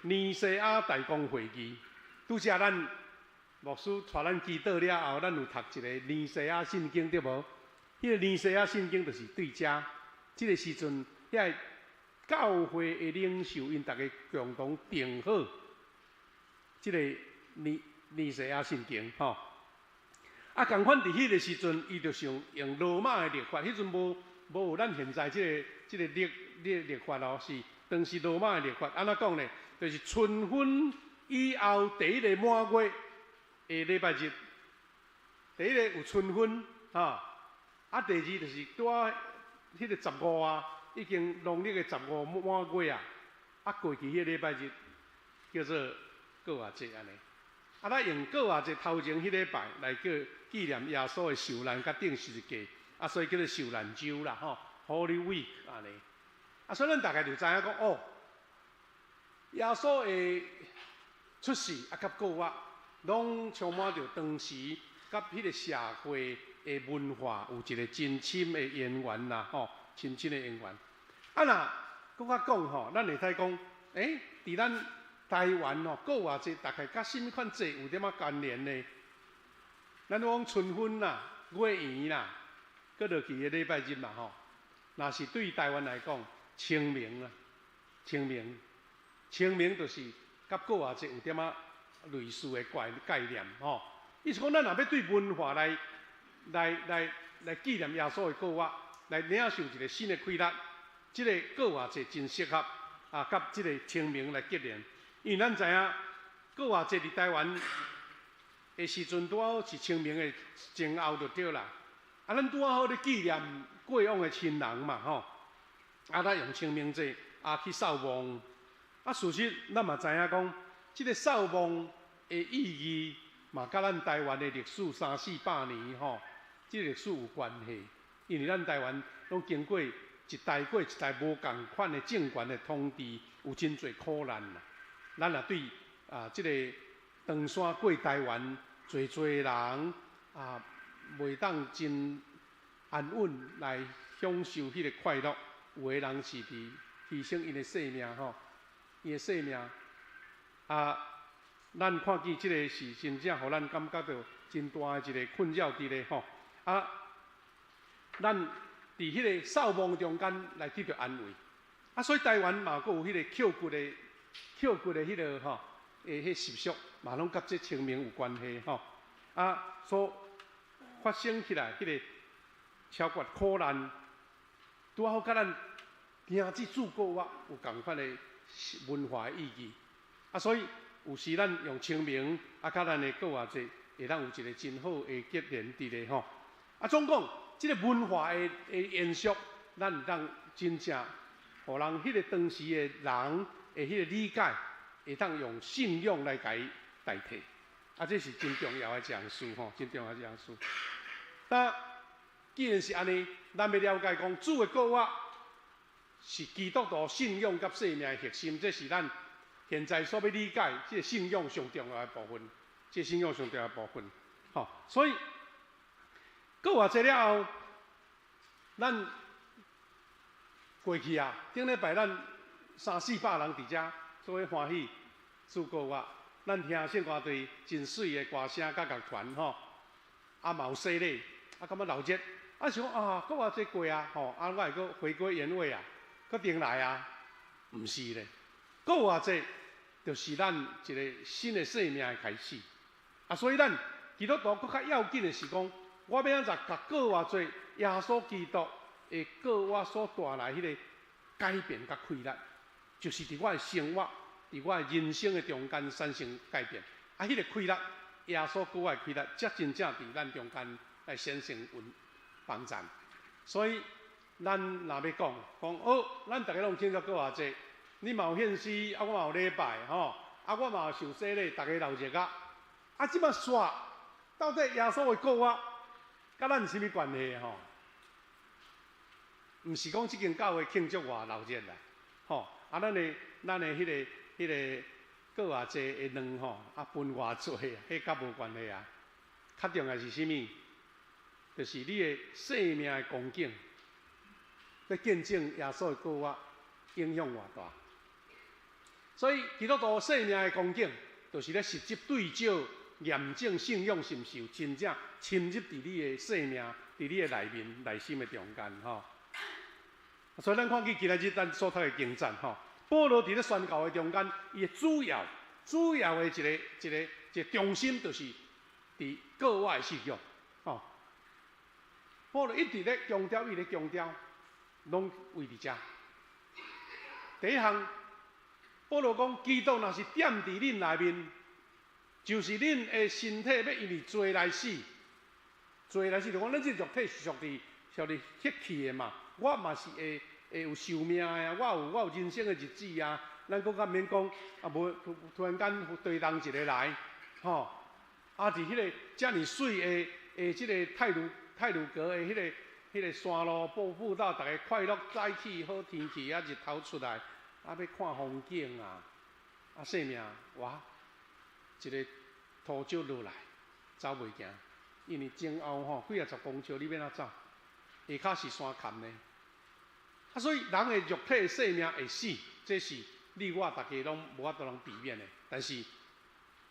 尼西亞大公會議，拄才咱牧師帶咱祈禱了後，咱有讀一個尼西亞信經對無？彼個尼西亞信經就是對遮，這個時陣，遐個教會的領袖𪜶逐家共同定好，這個尼西亞信經吼。啊，仝款佇彼個時陣，伊就想用羅馬的曆法，彼陣無有咱現在這個曆法哦，是當時羅馬的曆法。按怎講呢？就是春分以後第一個滿月的禮拜日，第一個有春分，吼，啊，第二就是拄仔彼個十五啊，已經農曆的十五滿月啊，啊過去彼個禮拜日叫做復活節按呢。啊，咱用復活節頭前彼禮拜來叫紀念耶穌的受難佮釘十字架，啊，所以叫做受難週啦，吼，Holy Week 按呢。啊，所以咱大概就知影講，哦，耶穌的出世啊，佮復活，攏充滿著當時佮彼個社會的文化有一個真深的淵源啦，吼，深深的淵源。啊，若閣較講吼，咱會使講，佇咱台灣吼，復活節大概佮啥物款節有點仔關聯呢？咱講春分啦、月圓啦，閣落去的禮拜日嘛吼，若是對台灣來講，清明啦，清明，清明就是佮復活節有點仔類似的概念吼。意思講，咱若欲對文化來紀念耶穌的復活，來領受一個新的開力，這個復活節真適合啊，佮這個清明來結連。因為咱知影復活節佇台灣的時陣，拄好是清明的前後就對啦。啊，咱拄仔好咧紀念過往的親人嘛吼，啊，咱用清明節啊去掃墓。啊，事實咱嘛知影講，這个掃墓的意義嘛，佮咱台灣的歷史三四百年吼，這个歷史有關係。因為咱台灣攏經過一代過一代無仝款的政權的統治，有真濟苦難啦。咱若對啊，這个唐山過台灣，濟濟人啊，袂當真安穩來享受彼个快樂。有的人是佇犧牲𪜶的性命吼，𪜶的性命啊，咱看見這个是真正予咱感覺著真大的一个困擾佇咧吼。啊，咱佇彼个掃墓中間來得著安慰。啊，所以台灣嘛，閣有彼个抾骨的抾骨的彼个吼，的彼習俗嘛，攏佮這清明有關係吼。啊，所發生起來彼个超越苦難，拄好佮咱行這主過活有仝款的文化的意義。啊，所以有時咱用清明啊，佮咱的過活節，會當有一个真好的結連佇咧吼。啊，總講這个文化的的延續，咱會當真正，予人彼个當時的人的彼個理解，會當用信仰來共伊代替。啊，這是真重要的一項事吼，真重要的一項事。那既然是按呢，咱欲了解講主的復活是基督徒信仰佮生命的核心，這是咱現在所欲理解這个信仰上重要的部分，這个信仰上重要的部分。吼，所以過活節了後，咱過去啊，頂禮拜咱三四百人佇遮做伙歡喜主復活，咱聽聖歌隊真媠的歌聲佮樂團吼，啊嘛有洗禮，啊感覺鬧熱，啊想講啊，復活節過啊，吼，啊我會閣回歸原位啊，閣轉來啊，毋是咧，復活節就是咱一个新的生命的開始，啊，所以咱基督徒閣較要緊的是講，我欲按怎共復活節耶穌基督的復活所帶來彼个改變佮氣力，就是佇我的生活，佇我的人生的中間產生改變。啊，彼个氣力，耶穌復活的氣力，才真正佇咱中間來顯現阮幫贊。所以，咱若欲講講好，咱逐家攏慶祝復活節，你嘛有獻詩，啊，我嘛有禮拜，吼，啊，我嘛有受洗禮，逐家鬧熱啊。啊，這擺煞到底耶穌的復活，佮咱有啥物關係吼？毋是講這間教會慶祝偌鬧熱啦，吼！啊，咱的彼个復活節的卵吼，啊分偌濟啊，彼佮無關係啊。較重要是啥物？就是你的生命的光景，咧見證耶穌的復活影響偌大。所以基督徒生命的光景，就是咧實質對照驗證信仰是毋是有真正深入佇你的生命、佇你的內面、內心的中間吼。所以咱看見今仔日咱所讀的經節吼，保羅佇咧宣教的中間，伊的主要的一個中心，就是佇復活的信仰吼。保羅一直咧強調，伊咧強調，攏圍佇遮。第一項，保羅講，基督若是踮佇恁內面，就是恁的身體欲因為罪來死，罪來死就講，咱這肉體是屬佇血氣的嘛。我嘛是會有壽命的啊，我有人生的日子啊。咱閣較免講啊，無突然間地動一个來，吼，啊，佇彼个遮爾媠的這个太魯閣的彼个山路步道，逐家快樂早起好天氣啊，日頭出來，啊，欲看風景啊，啊，生命哇，一个土石落來，走袂行，因為前後吼幾仔十公尺，你欲按怎走？下跤是山崁呢。啊，所以人的肉體生命會死，這是你我逐家攏無法度通避免的。但是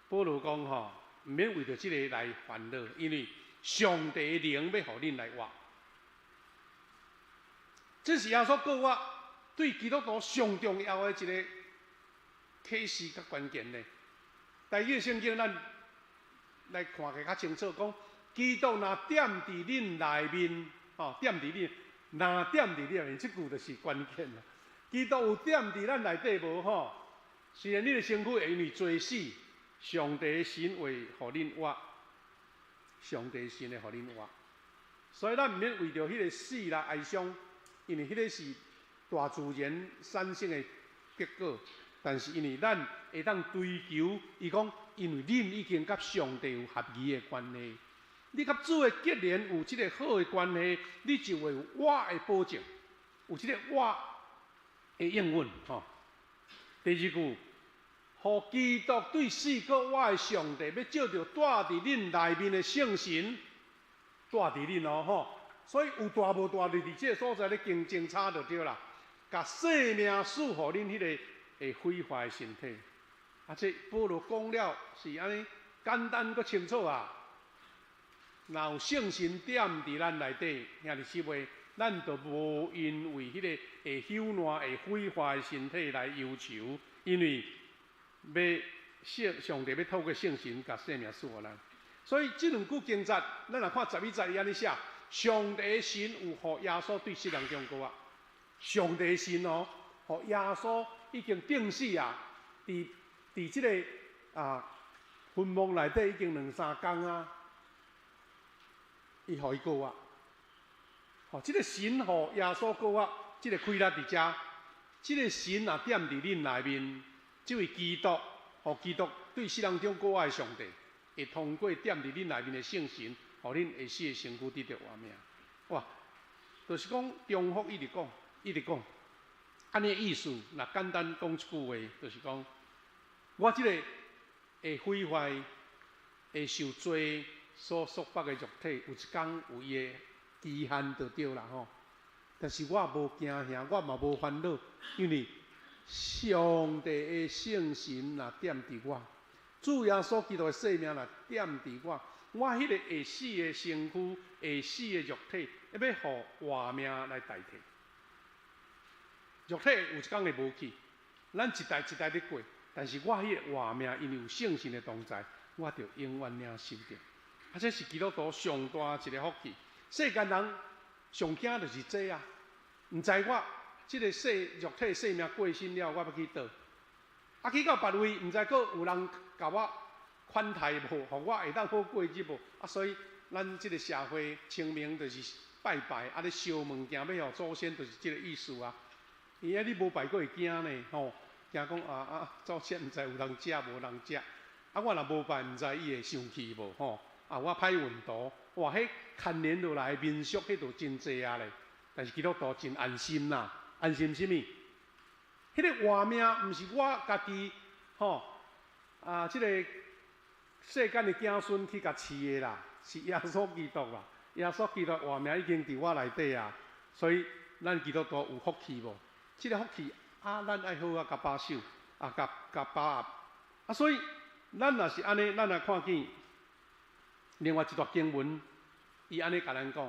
保羅講吼，毋免為著這个來煩惱，因為上帝的靈欲予恁來活。這是耶穌復活對基督徒上重要的一个啟示佮關鍵呢。台語聖經咱來看個較清楚，講基督若踮佇恁內面，吼，踮佇恁，若踮佇恁內面，這句就是關鍵啦。基督有踮佇咱內底無吼？雖然你的身軀會因為罪死，上帝的神會予恁活，上帝神會予恁活。所以咱毋免為著彼个死來哀傷，因為彼个是大自然產生的結果。但是因為咱會當追求，伊講，因為恁已經佮上帝有合宜的關係，你佮主的結連有這个好的關係，你就會有活的保證，有這个活的應允吼。第二句，予基督對死閣活的上帝，欲藉著住佇恁內面的聖神，住佇恁哦吼。所以有住無住佇佇這个所在咧競爭差就對啦，共生命賜予恁彼个會毀壞的身體。啊，這保羅講了是按呢簡單閣清楚啊。若有聖神踮佇咱內底，兄弟姊妹，咱就無因為彼个會朽爛、會毀壞的身體來憂愁，因為欲聖上帝欲透過聖神共生命賜予咱。所以這兩句經節，咱若看11節伊按呢寫，上帝的神有予耶穌對死人中復活。上帝的神哦，予耶穌已經釘死啊！佇佇這个啊墳墓內底已經兩三工啊，伊予伊復活。吼，這个神予耶穌復活，這个氣力佇遮，這个神若踮佇恁內面，這位基督，予基督對死人中復活的上帝，會通過踮佇恁內面的聖神，予恁會死的身軀得著活命。哇！就是講重複一直講，一直講。按呢意思，若簡單講一句話，就是講，我這個會毀壞、會受罪所束縛的肉體，有一工有伊的期限就對啦吼。但是我無驚嚇，我嘛無煩惱，因為上帝的聖神若踮佇我，主耶穌基督的生命若踮佇我，我彼个會死的身軀、會死的肉體，欲予活命來代替。肉體有一工會無去，咱一代一代咧過，但是我彼個活命，因為有聖神的同在，我就永遠領受著。啊，這是基督徒上大一个福氣。世間人上驚就是這啊，毋知我這个世肉體生命過身了，我欲去佗？啊，去到別位，毋知閣有人共我款待無？予我會當好過日無？啊，所以咱這个社會清明就是拜拜，啊咧燒物件欲予祖先，就是這个意思啊。伊啊，你無拜閣會驚呢，吼，驚講啊啊，祖先毋知有人食無人食，啊，我若無拜，毋知伊會生氣無，吼，啊，我歹運途，哇，彼牽連落來民俗，彼就真濟啊咧。但是基督徒真安心啦，安心啥物？彼个活命毋是我家己，吼，啊，這个世間的子孫去共飼的啦，是耶穌基督啦，耶穌基督活命已經佇我內底啊，所以咱基督徒有福氣無？這个福氣啊，咱愛好好共把守，啊，共共把握。啊，所以咱若是按呢，咱來看見另外一段經文，伊按呢共咱講，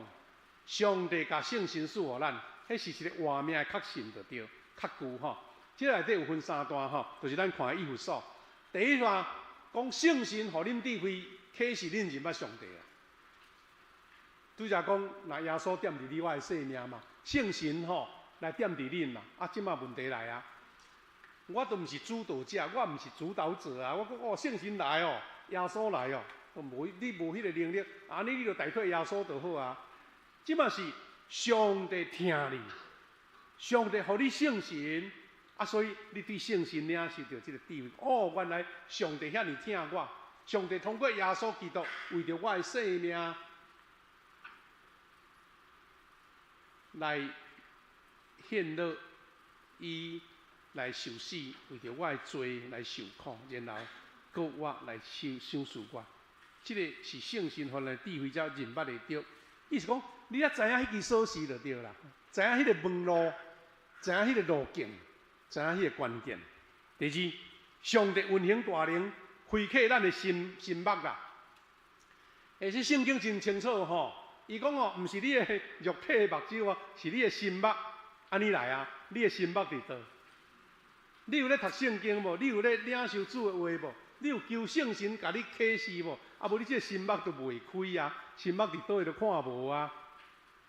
上帝共聖神賜予咱，彼是一个活命的確信就對，確據吼。這內底有分三段吼，就是咱看的以弗所。第一段講聖神予恁智慧，啟示恁認捌上帝啊。拄才講，若耶穌踮佇你我的生命嘛，聖神吼來踮佇恁嘛。啊，這馬問題來啊，我都毋是主導者，我毋是主導者啊。我講哦，聖神來哦，耶穌來哦，無你無彼个能力，按呢你就代替耶穌就好啊。這馬是上帝疼你，上帝予你聖神，啊，所以你對聖神領受著這个智慧。哦，原來上帝遐爾疼我，上帝通過耶穌基督為著我的生命來獻樂，伊來受死，為著我的罪來受苦，然後閣活來賞賞賜我。這个是聖神予咱的智慧才認捌會著。意思講，你抑知影彼支鎖匙就對啦，知影彼个門路，知影彼个路徑，知影彼个關鍵。第二，上帝運行大能，開啟咱的心心目啦。欸，這聖經真清楚吼，伊講哦，毋是你的肉體的目睭哦，是你的心目。按呢來啊，你的心目佇佗？你有咧讀聖經無？你有咧領受主的話無？你有求聖神共你啟示無？啊，無你這个心目就袂開啊！心目佇佗位就看無啊！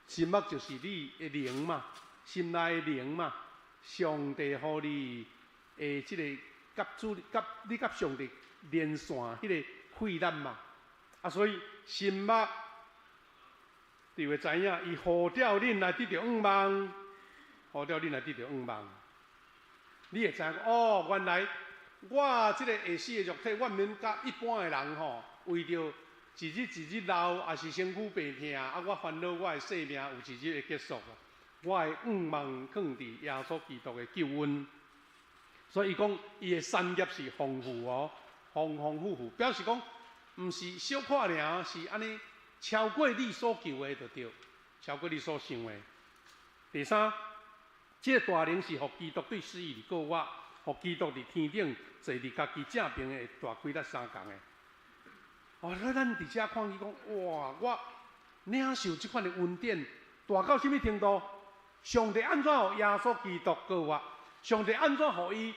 心目就是你的靈嘛，心內的靈嘛。上帝予你的這个佮主、佮你佮上帝連線彼个血力嘛。啊，所以心目就會知影，伊呼召恁來得著向望，呼召恁來得著向望。你會知影哦，原來我這個會死的肉體，我毋免佮一般的人吼，為著一日一日老，抑是身軀病疼，啊，我煩惱我的生命有一日會結束啊。我的向望囥佇耶穌基督的救恩，所以伊講伊的產業是豐富哦，豐豐富富，表示講毋是小可爾，是按呢超過你所求的就對，超過你所想的。第三，這個大能是予基督對死而復活，予基督佇天頂坐佇家己正爿的大氣力相仝的。哦，咱佇遮看伊講，哇，我領受這款的恩典，大到啥物程度？上帝按怎予耶穌基督復活？上帝按怎予伊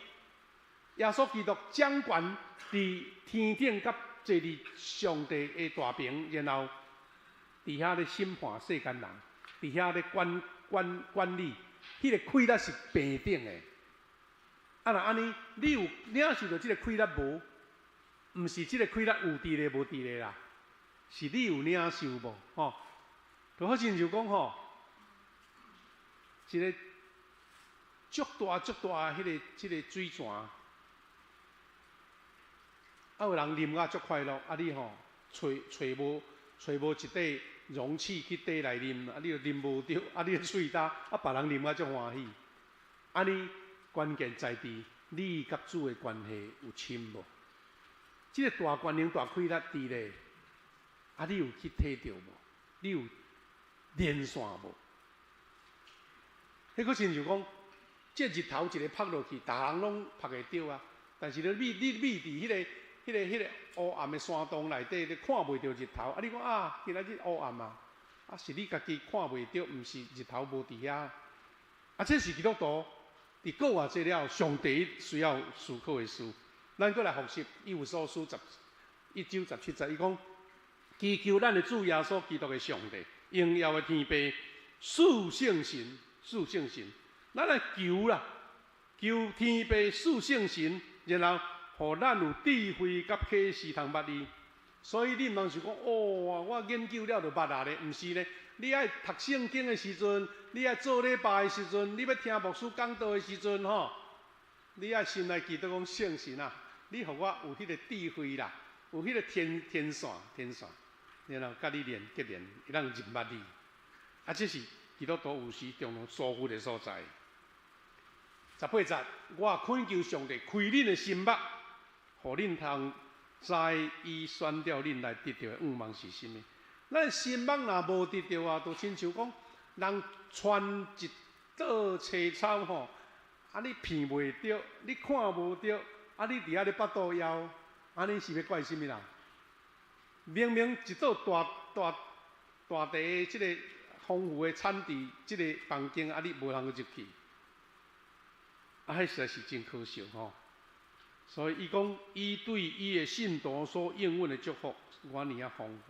耶穌基督掌權佇天頂，佮坐佇上帝的大爿，然後佇遐咧審判世間人，佇遐咧管管管理，彼個氣力是平等的。啊，若按呢，你有領受著這個氣力無？毋是這個氣力有佇咧無佇咧啦，是你有領受無？吼，就好親像講吼，一個足大足大彼個這個水泉，啊有人啉甲足快樂，啊你吼揣揣無揣無一塊容器去綴來啉，啊你就啉無著，啊你喙焦，啊別人啉甲足歡喜。按呢關鍵在佇你佮主的關係有深無？這個大權能大氣力佇咧，啊你有去體著無？你有連線無？彼個親像講，這日頭一个曝落去，逐人攏曝會著啊。但是你覕你覕佇彼個烏暗的山洞內底，你看袂著日頭。啊，你講啊，今仔日烏暗啊，啊是你家己看袂著，毋是日頭無佇遐。啊，這是基督徒佇過偌濟了，上帝需要思考的事。咱閣來複習以弗所書11章17節，伊講祈求咱的主耶穌基督的上帝，榮耀的天父，賜聖神，賜聖神，咱來求啦，求天父賜聖神，然後予咱有智慧佮啟示通捌伊。所以你毋通想講，哦，我研究了就捌啊咧，毋是咧。你愛讀聖經的時陣，你愛做禮拜的時陣，你欲聽牧師講道的時陣，吼，你愛心內祈禱講聖神啊，你予我有彼個智慧啦，有彼個天天線天線，然後佮你連結連，會當認捌你。啊，這是基督徒有時常常疏忽的所在。18節，我懇求上帝開恁的心目，予恁通知伊選召恁來得著的向望是啥物。咱心目若無得著啊，就親像講人穿一道青草吼，啊你鼻袂著，你看無著，啊你佇遐咧腹肚枵，按呢是欲怪啥物人？明明一道大大大地的這個豐富的產地，這個房間，啊你無通入去，啊，彼實在是真可惜吼。所以伊講，伊對伊的信徒所應允的祝福，偌爾仔豐富，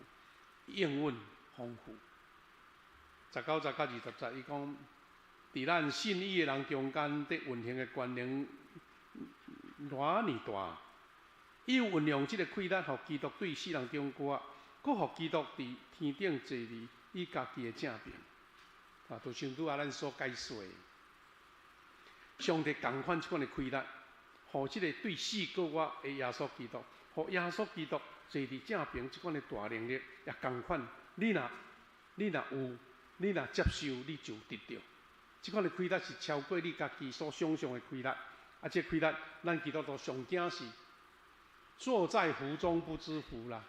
應允豐富。19節到20節，伊講，佇咱信伊的人中間，佇運行的權能偌爾大。伊有運用這個氣力，予基督對死人中復活，閣予基督佇天頂坐佇伊家己的正爿。啊，就像拄仔咱所解說的，上帝仝款這款的氣力，予這個對死復活的耶穌基督，予耶穌基督坐佇正爿這款的大能力，也仝款。你若有，你若接受，你就得著。這款的氣力是超過你家己所想像的氣力。啊，這氣力，咱基督徒上驚是坐在福中不知福啦。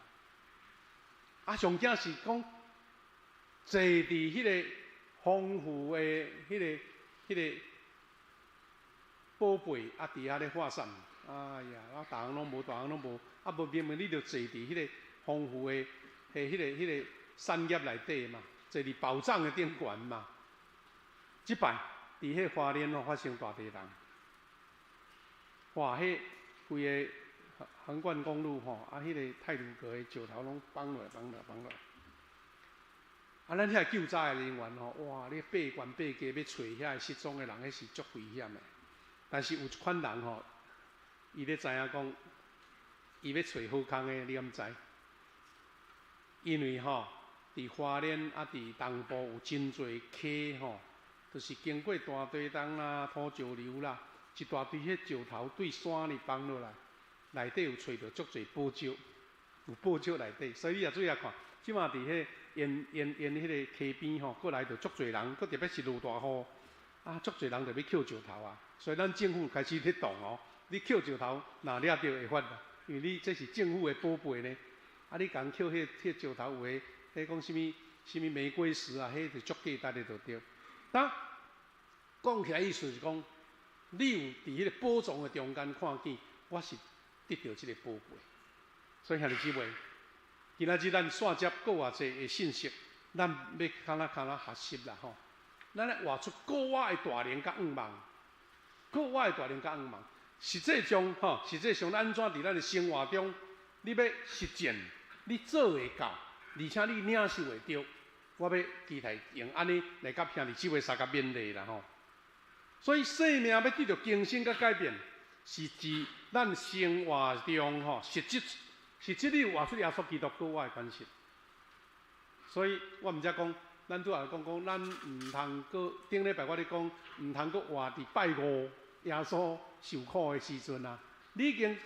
啊，上驚是講坐佇彼個豐富的彼個寶貝啊，佇遐咧發散。哎呀，啊，逐項攏無，逐項攏無，啊，無明明你就坐佇彼個豐富的、彼個產業內底嘛，坐佇寶藏的頂懸嘛。這擺佇彼花蓮吼發生大地震，哇！彼規个橫貫公路吼，啊，彼個太魯閣的石頭攏崩落來、崩落來、崩落來。啊，咱遐救災的人員吼，哇！你爬懸爬低欲揣遐个失蹤的人，彼是足危險的。但是有一款人吼，伊咧知影講，伊欲揣好康的，你敢知？因為吼，佇花蓮啊，佇東部有真濟溪吼，就是經過大地動啦、土石流啦，一大堆彼石頭對山裡崩落來，內底有揣著足濟寶石，有寶石內底，所以你若注意看，這馬佇彼沿沿沿彼个溪邊吼，閣來著足濟人，閣特別是落大雨，啊，足濟人就欲抾石頭啊，所以咱政府開始咧動哦，你抾石頭若掠著會罰啦，因為你這是政府的寶貝呢，啊，你共抾彼彼石頭有的，彼講啥物啥物玫瑰石啊，彼就足價值的就對。當講起來意思是講，你有佇彼个寶藏的中間看見，我是得著這个寶貝。所以兄弟姊妹，今仔日咱紲接閣偌濟的信息，咱欲較若較若學習啦吼。咱來活出過我的大能佮向望，過我的大能佮向望。實際上吼，實際上咱按怎佇咱的生活中，你欲實踐，你做會到，而且你領受會著。我欲期待用按呢來佮兄弟姊妹相佮勉勵啦吼。所以生命欲得著更新佮改變，是指咱生活中吼實質實質你有活出耶穌基督過我的關係。所以我毋才講，咱拄仔講講，咱毋通閣頂禮拜我咧講，毋通閣活佇拜五耶穌受苦的時陣啊！你已經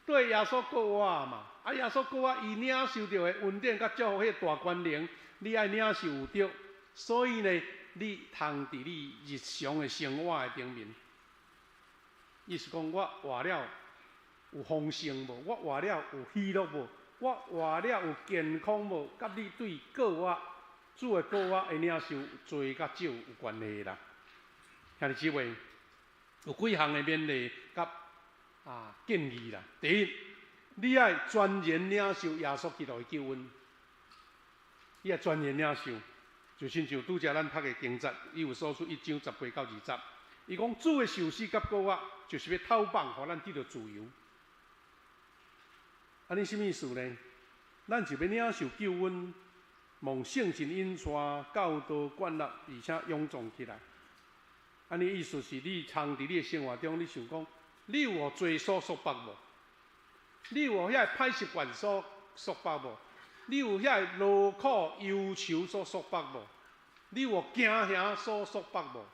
對耶穌過我嘛，啊耶穌過我，伊領受著的恩典佮祝福彼個大權能，你愛領受有著，所以呢，你通佇你日常的生活的頂面，意思講我活了有豐盛無？我活了有喜樂無？我活了有健康無？佮你對過我主的過我的領受濟佮少有關係啦。兄弟姊妹，有幾項的勉勵佮建議啦。第一，你愛全然領受耶穌基督的救恩，你愛全然領受，就親像拄才咱讀的經節，以弗所書1章18到20，伊講主的受死佮復活，就是欲透放，予咱得著自由。按呢啥物意思呢？咱就欲領受救恩，蒙聖神引帶、教導、建立，而且勇壯起來。按呢意思是你藏佇你的生活中，你想講，你有予罪所束縛無？你有予遐个歹習慣所束縛無？你有遐个勞苦憂愁所束縛無？你有予驚嚇所束縛無？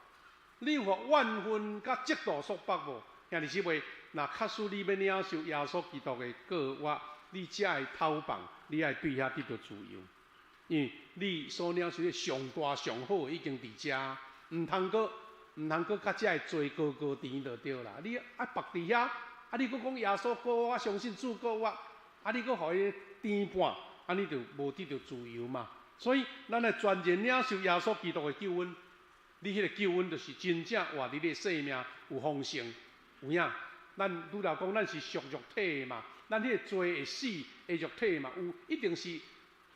你有予怨恨佮嫉妒束縛無？兄弟姊妹，若確實你欲領受耶穌基督的過活，你才會透放，你愛對遐得著自由，因為你所領受的上大上好的已經佇遮，毋通閣毋通閣佮遮个罪高高甜就對啦。你啊縛佇遐，啊你閣講耶穌過活，我相信主過活，啊你閣予伊甜半，按呢就無得著自由嘛。所以咱愛全然領受耶穌基督的救恩，你彼个救恩就是真正活佇你的生命有豐盛，有影。咱拄才講，咱是屬肉體的嘛，咱彼个罪會死的肉體嘛，有一定是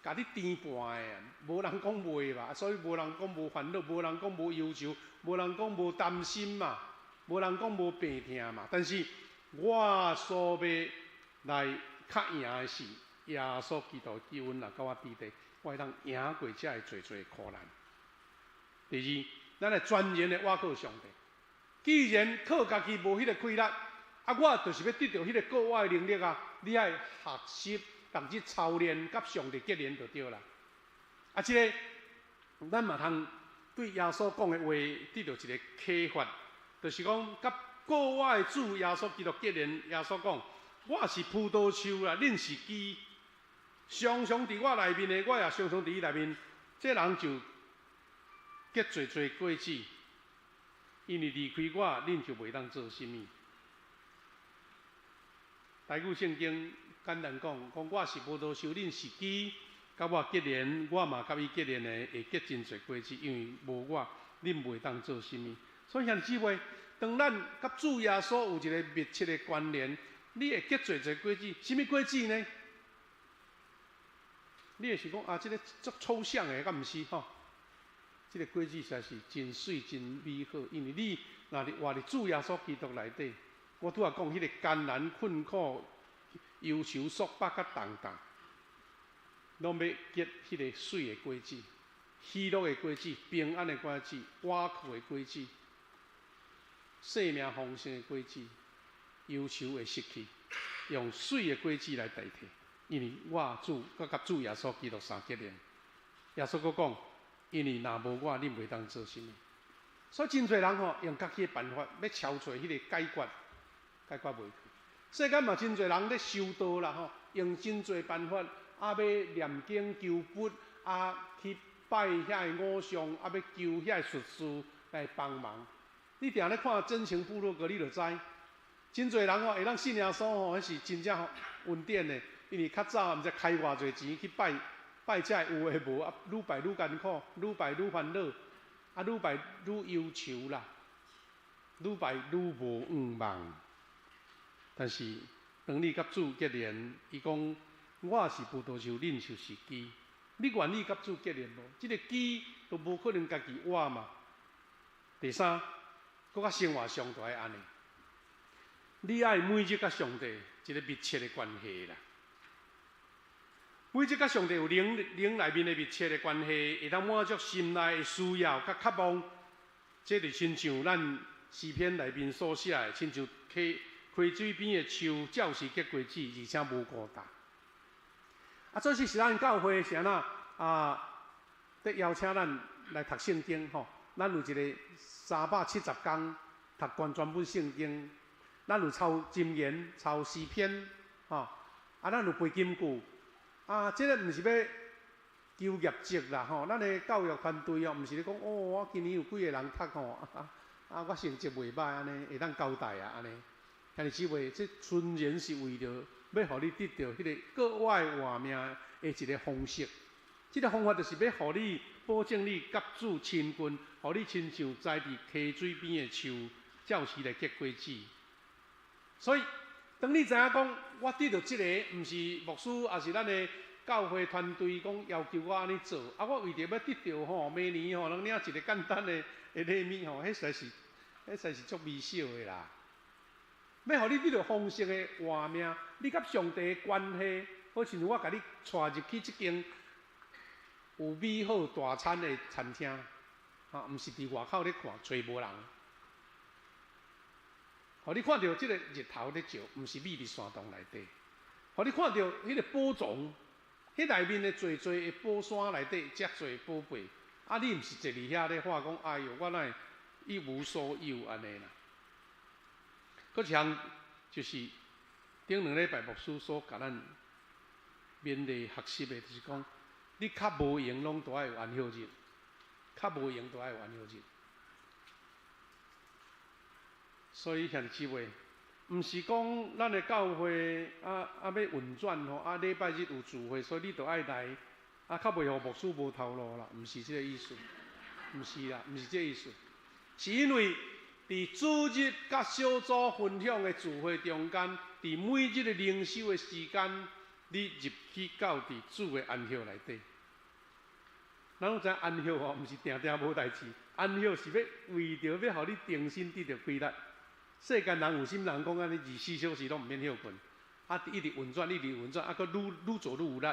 共你甜半的，無人講袂吧，所以無人講無煩惱，無人講無憂愁，無人講無擔心嘛，無人講無病痛嘛。但是我所欲來較贏的是耶穌基督救恩若佮我佇咧，我會當贏過遮个濟濟苦難。第二，咱來全然的倚靠上帝。既然靠家己無彼个氣力，啊，我就是欲得著彼个過我的能力啊！你愛學習，逐日操練，佮上帝結連就對啦。啊，這个咱嘛通對耶穌講的話得著一个啟發，就是講佮過我的主耶穌基督結連。耶穌講：我是葡萄樹啦，恁是枝。常常佇我內面的，我也常常佇伊內面。這人就結濟濟果子，因為離開我，恁就袂當做啥物。台語聖經簡單講，講我是葡萄樹，恁是枝，佮我結連，我嘛佮伊結連的，會結真濟果子。因為無我，恁袂當做啥物。所以兄弟姊妹，當咱佮主耶穌有一个密切的關聯，你會結濟濟果子。啥物果子呢？你會想講啊，這个足抽象的，敢毋是吼？這个果子實在是真媠真美好，因為你若佇活佇主耶穌基督內底。我拄仔講彼个艱難困苦、憂愁、束縛佮重擔，攏欲結彼个媠的果子、喜樂的果子、平安的果子、倚靠的果子、生命豐盛的果子、憂愁會失去，用媠的果子來代替。因為我主我佮主耶穌基督相結連，耶穌閣講，因為若無我，恁袂當做啥物。所以真濟人吼用家己的辦法欲超揣彼个解決，解決袂去。世間嘛真濟人咧修道啦吼，用真濟辦法，啊欲念經求佛，啊去拜遐个偶像，啊欲求遐个術士來幫忙。你定咧看真情部落格，你就知，真濟人吼會當信耶穌吼，彼是真正恩典的，因為較早毋知開偌濟錢去拜拜這个有的無，啊愈拜愈艱苦，愈拜愈煩惱，啊愈拜愈憂愁啦，愈拜愈無向望。但是當你佮主結連，伊講我是葡萄樹，恁就是枝。你願意佮主結連無？這个枝都無可能家己活嘛。第三，閣較生活上就愛按呢。你愛每日佮上帝一个密切的關係啦。每日佮上帝有靈靈內面的密切的關係，會當滿足心內的需要佮渴望。這就親像咱詩篇內面所寫的，親像溪溪水邊的樹，照時結果子，而且無孤單。啊，這是是咱教會是按怎啊？咧邀請咱來讀聖經吼，咱有一个370工讀完全本聖經，咱有抄箴言、抄詩篇，吼，啊，咱有背金句。啊，這个毋是欲求業績啦，吼，咱的教育團隊哦，毋是咧講哦，我今年有幾个人讀吼，啊，我成績袂歹按呢，會當交代啊按呢。兄弟姊妹，這純然是為著欲予你得著彼个格外活命的一个方式。這个方法就是欲予你保證你佮主親近，予你親像栽佇溪水邊的樹，照時來結果子。所以，當你知影講，我得著這个，毋是牧師，抑是咱的教會團隊講要求我按呢做，啊，我為著欲得著吼，明年吼，通領一个簡單的的禮物吼，彼實在是，彼實在是足微小的啦。欲予你得著豐盛的活命，你佮上帝的關係，好親像我共你帶入去這間有美好大餐的餐廳，吼，毋是佇外口咧看，揣無人。予你看著這个日頭咧照，毋是覕佇山洞內底。予你看著彼个寶藏，彼內面的濟濟的寶山內底，遮濟寶貝，啊！你毋是坐佇遐咧話講，哎喲，我哪會一無所有按呢啦？閣一項就是頂兩禮拜牧師所共咱勉勵學習的，就是講你較無閒攏都愛有安息日，較無閒都愛有安息日。所以兄弟姊妹，毋是講咱的教會啊啊欲運轉吼，啊禮拜日有聚會，所以你著愛來，啊較袂予牧師無頭路啦，毋是這个意思，毋是啦，毋是這个意思，是因為佇主日佮小組分享的聚會中間，佇每日的靈修的時間，你入去到佇主的安息內底。咱攏知影安息吼，毋是定定無代誌，安息是欲為著欲予你重新得著規力。世間人有啥物人講按呢，24小時攏毋免歇睏，啊，一直運轉，一直運轉，啊，閣愈愈做愈有力。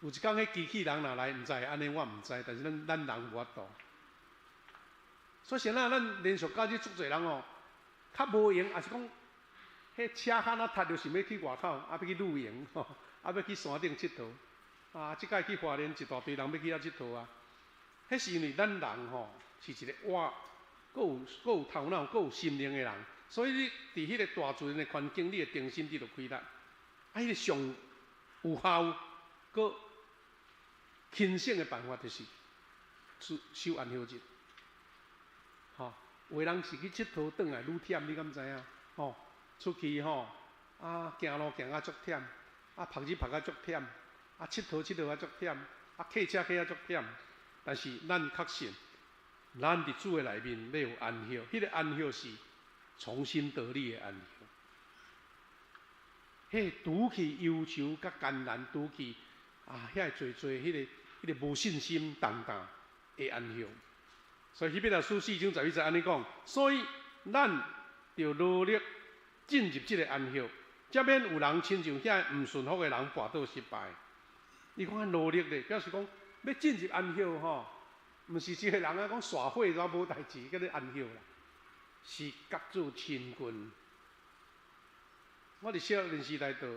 有一工彼機器人若來，毋知會按呢，我毋知，但是咱咱人無法度。所以現在咱連續假日足濟人哦，較無閒，抑是講，彼車較若塞著想欲去外口，啊，欲去露營，吼，啊，欲去山頂𨑨迌，啊，這擺去花蓮一大堆人欲去遐𨑨迌啊。彼是因為咱人吼是一个活，閣有閣有頭腦、閣有心靈的人，所以你佇彼個大自然的環境，你會重新得著規力。啊，彼个上有效、閣輕省的辦法，就是守安息日。吼，有的人是去𨑨迌，轉來愈忝，你敢知影？吼，出去吼，啊，行路行甲足忝，啊，曝日曝甲足忝，啊，𨑨迌𨑨迌甲足忝，啊，騎車騎甲足忝。但是咱確信，咱佇主的內面欲有安息，彼个安息是重新得力的安息。彼个除去憂愁佮艱難，除去啊，遐濟濟彼个無信心重擔的安息。所以希伯來書4章11節按呢講，所以咱著努力進入這个安息，才免有人親像遐毋順服的人跋倒失敗。伊講較努力咧，表示講欲進入安息吼，毋是一个人啊講耍廢煞無代誌，叫做安息啦，是佮主親近。我佇少年時代就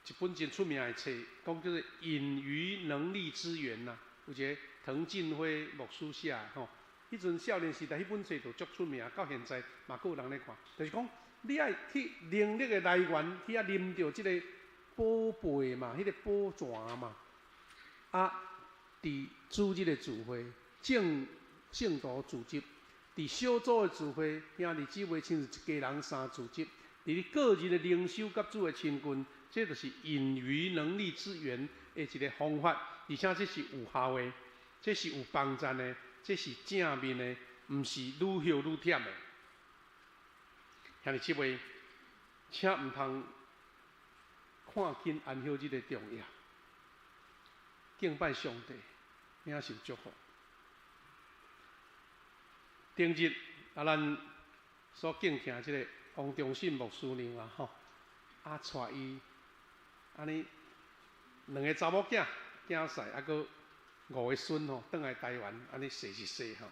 一本真出名的册，講叫做《隱於能力之源》啦，有一个滕進輝牧師寫的吼。彼陣少年時代，彼本冊就足出名，到現在嘛閣有人咧看。就是講，你愛去能力的來源，去遐啉著這个寶貝嘛，彼个寶泉嘛。啊，佇主日的聚會，眾聖徒聚集；佇小組的聚會，兄弟姊妹親像一家人相聚集。佇你個人的靈修佮主的親近，這就是隱於能力之源的一个方法，而且這是有效的，這是有幫贊的，這是正面的，毋是愈歇愈忝的。兄弟姊妹，請毋通看輕安息日的重要，敬拜上帝，領受祝福。頂日啊，咱所敬聽這个王忠信牧師娘啊，吼，啊，帶伊按呢兩个查某囝囝婿，啊，閣五个孫吼，轉來台灣，按呢踅一踅吼。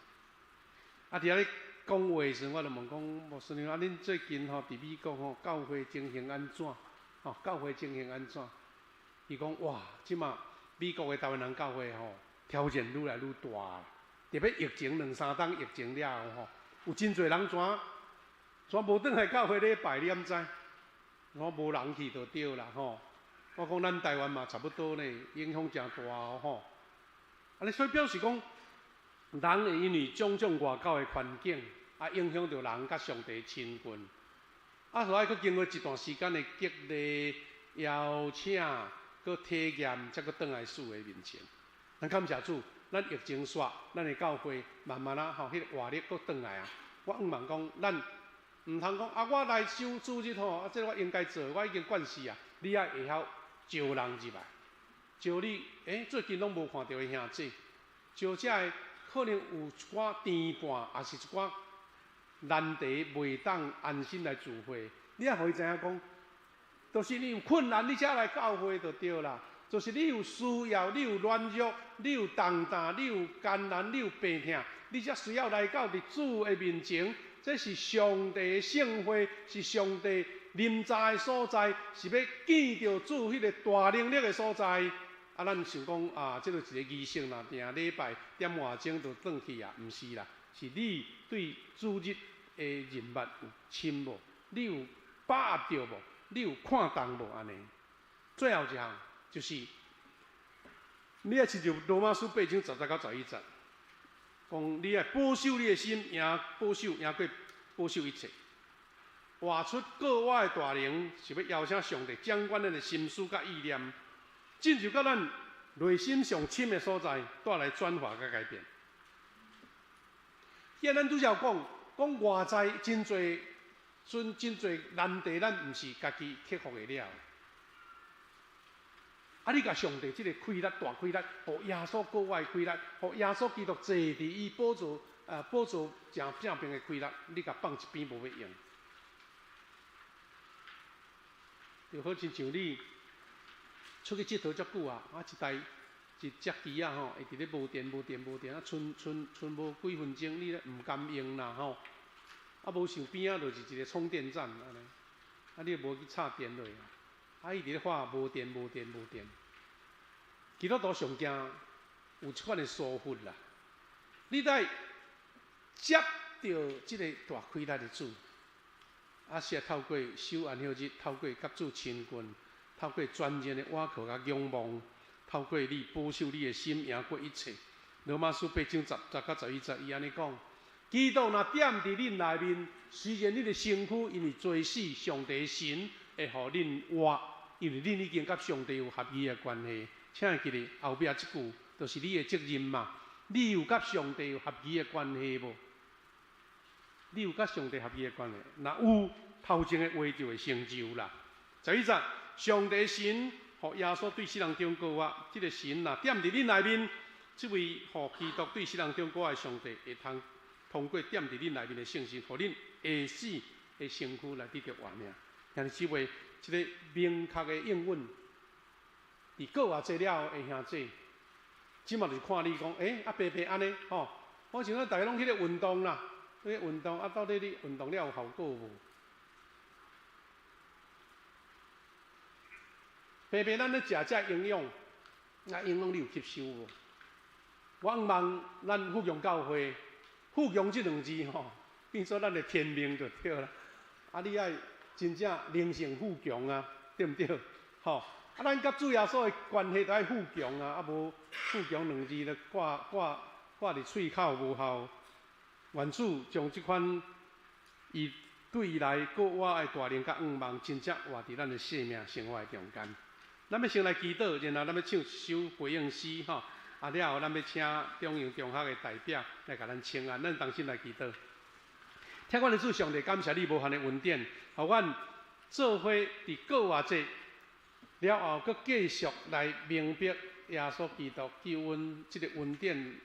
啊，佇遐咧講話的時陣，我就問講牧師娘啊，恁最近吼佇美國吼教會情形按怎？吼，教會情形按怎？伊講哇，這馬美國的台灣人教會吼挑戰愈來愈大，特別疫情兩三冬疫情了後吼，有真濟人怎怎無轉來教會禮拜，你敢知？我無人去就對啦吼。我講咱台灣嘛差不多呢，影響誠大哦吼。按呢所以表示講，人會因為種種外交的環境，啊影響著人佮上帝親近。啊，所以閣經過一段時間的激勵、邀請、閣體驗，才閣轉來主的面前。咱感謝主，咱疫情煞，咱的教會慢慢仔吼，彼个活力閣轉來啊。我向望講，咱毋通講啊，我來守主日吼，啊，這个我應該做，我已經慣勢啊。你愛會曉招人入來，招你，最近攏無看著的兄弟，招遮个可能有一寡牽絆，抑是一寡難題袂當安心來聚會。你愛予伊知影講，就是你有困難，你才來教會就對啦。就是你有需要，你有軟弱，你有重擔，你有艱難，你有病痛，你才需要來到佇主的面前。這是上帝的聖會，是上帝臨在的所在，是欲見著主彼个大能力的所在。啊，咱想講啊，這个一个儀式啦，定禮拜點外鐘就轉去啊，毋是啦，是你對主日的認捌有深無？你有把握著無？你有看重無？按呢？最後一項就是，你愛親像羅馬書八章十節到十一節，講你愛保守你的心，贏保守贏過保守一切，活出告我的大能，是欲邀請上帝掌管咱的心思佮意念，進入到咱內心上深的所在，帶來轉化佮改變。既然咱拄才有講，講外在真濟，陣真濟難題，咱毋是家己克服會了。啊！你共上帝這个氣力，大氣力，予耶穌告我的氣力，予耶穌基督坐佇伊寶座，寶座正正邊的氣力，你共放一邊無欲用，就好親像你出去𨑨迌足久啊，啊一台一隻機仔吼，會佇咧無電無電無電啊，賰賰賰無幾分鐘，你咧毋甘用啦吼，啊無想邊仔就是一个充電站按呢，啊你無去插電落啊，啊伊佇咧喊無電無電無電。基督徒上驚有這款的疏忽啦，你得接著這个大氣力的主，啊是透過守安息日，透過佮主親近，透過全然的倚靠佮仰望，透過你保守你的心贏過一切。羅馬書八章十節到十一節，伊按呢講：基督若踮佇恁內面，雖然恁的身軀因為罪死，上帝神會予恁活，因為恁已經佮上帝有合一的關係。請會記得後壁這句，就是你的責任嘛。你有佮上帝有合一的關係無？你有佮上帝合一的關係？若有，頭前的話就會成就啦。十一節，上帝神予耶穌對死人中復活，這个神若踮佇恁內面，這位予基督對死人中復活的上帝，會通通過踮佇恁內面的聖神，予恁會死的身軀來得著活命。兄弟姊妹，這个明確的應允。佇過偌濟了後的兄弟，這馬就是看你講，啊白白按呢吼，我想講逐家攏去咧運動啦，去運動啊，到底你運動了有效果無？平平咱咧食這營養，啊營養你有吸收無？我望咱富強教會，富強這兩字吼，變做咱的天命就對啦。啊，你愛真正靈性富強啊，對毋對？吼，啊，咱佮主耶穌的關係都愛富強啊，啊無富強兩字咧掛掛掛佇喙口無效。願主將這款伊對伊來閣我的大能佮向望，真正活佇咱的生命生活的中間。咱欲先來祈禱，然後咱欲唱一首回應詩吼。啊了後，咱欲請中營中學的代表來共咱請安。咱同心來祈禱。疼阮的主上帝，感謝你無限的恩典，予阮做伙佇過活節了後，閣繼續來明白耶穌基督救阮這个恩典，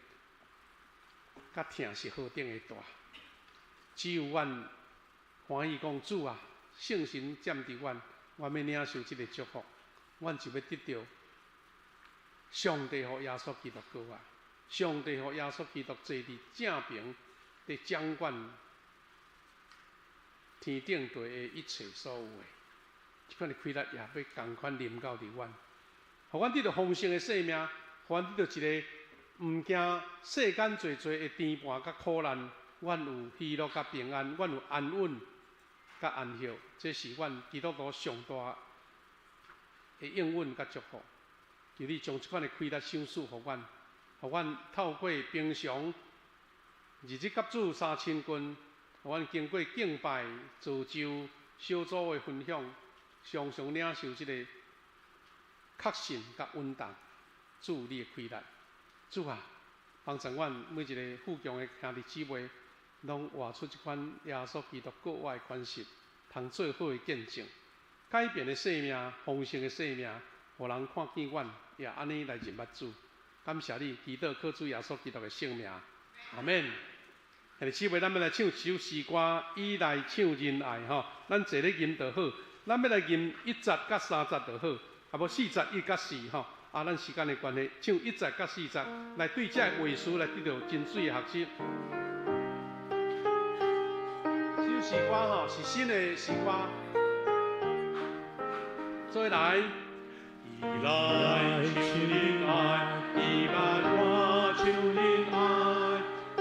佮疼是何等的大。只有阮歡喜講主啊，聖神占佇阮，阮欲領受這个祝福，阮就欲得著上帝予耶穌基督過活，上帝予耶穌基督坐佇正爿，佇掌管天頂地的一切所有的，這款的喜樂也欲仝款臨到佇阮，予阮得著豐盛的生命，予阮得著一个毋驚世間濟濟的牽絆佮苦難，阮有喜樂佮平安，阮有安穩佮安息，這是阮基督徒上大的應允佮祝福。求你將這款的喜樂賞賜予阮，予阮透過平常日日佮主相親近，予阮經過敬拜、造就小組的分享，常常領受這個確信佮穩當，主你的喜樂。主啊，幫助阮每一个富強的兄弟姊妹，攏活出這款耶穌基督國外的款式，通做好的見證，改變的生命，豐盛的生命，予人看見阮也按呢來認捌主。感謝你，祈禱靠主耶穌基督的聖名，阿們。兄弟姊妹，咱欲來唱一首詩歌，伊來唱仁愛吼。咱坐咧吟就好，咱欲來吟一節佮三節就好，啊無四節一佮四吼。啊，咱時間的關係，唱一節佮四節，來對這个話詞來得著真水的學習。這首詩歌吼是新的詩歌，做伙來。伊來唱仁愛，伊捌我唱仁愛，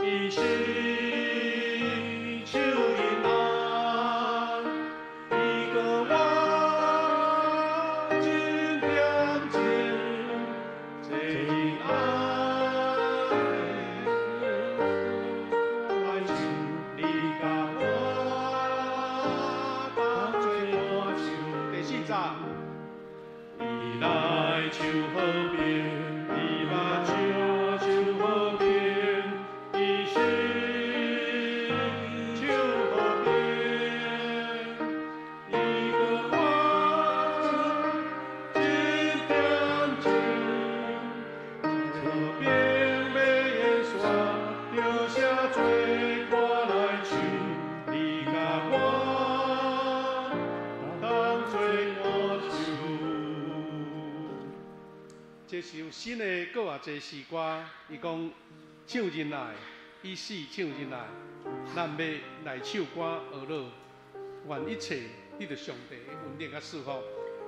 伊是唱仁愛，伊閣我真恬靜，這仁愛來唱，你佮我當做歌手。第四節。伊來唱和平，伊目睭唱和平，伊心唱和平，伊閣我真恬靜，和平欲演煞，著寫做歌來唱，你佮我當做歌手。這首新的閣偌濟詩歌，伊講唱仁愛，以死唱仁愛，咱欲來唱歌學樂，願一切得著上帝的恩典佮賜福。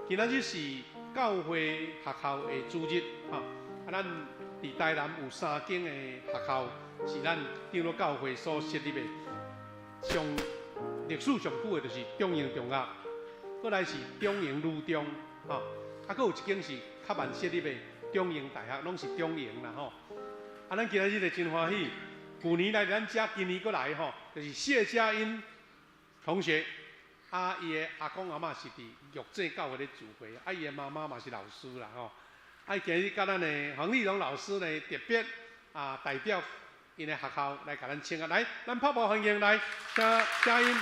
今仔日是教會學校的主日，吼！啊，咱佇台南有三間的學校，是咱長老教會所設立的。上歷史上久的，就是中營中學，閣來是中營女中，吼！啊，閣有一間是較晚設立的中營大學，攏是中營啦，吼！啊，咱今仔日就真歡喜，舊年來咱遮，今年閣來吼，就是謝佳音同學，啊，伊的阿公阿嬤是佇玉井教會咧聚會，啊，伊的媽媽嘛是老師啦，吼！啊，伊今日佮咱的黃麗蓉老師呢，特別啊代表𪜶的學校來共咱請安，來，咱拍步歡迎來，請佳音。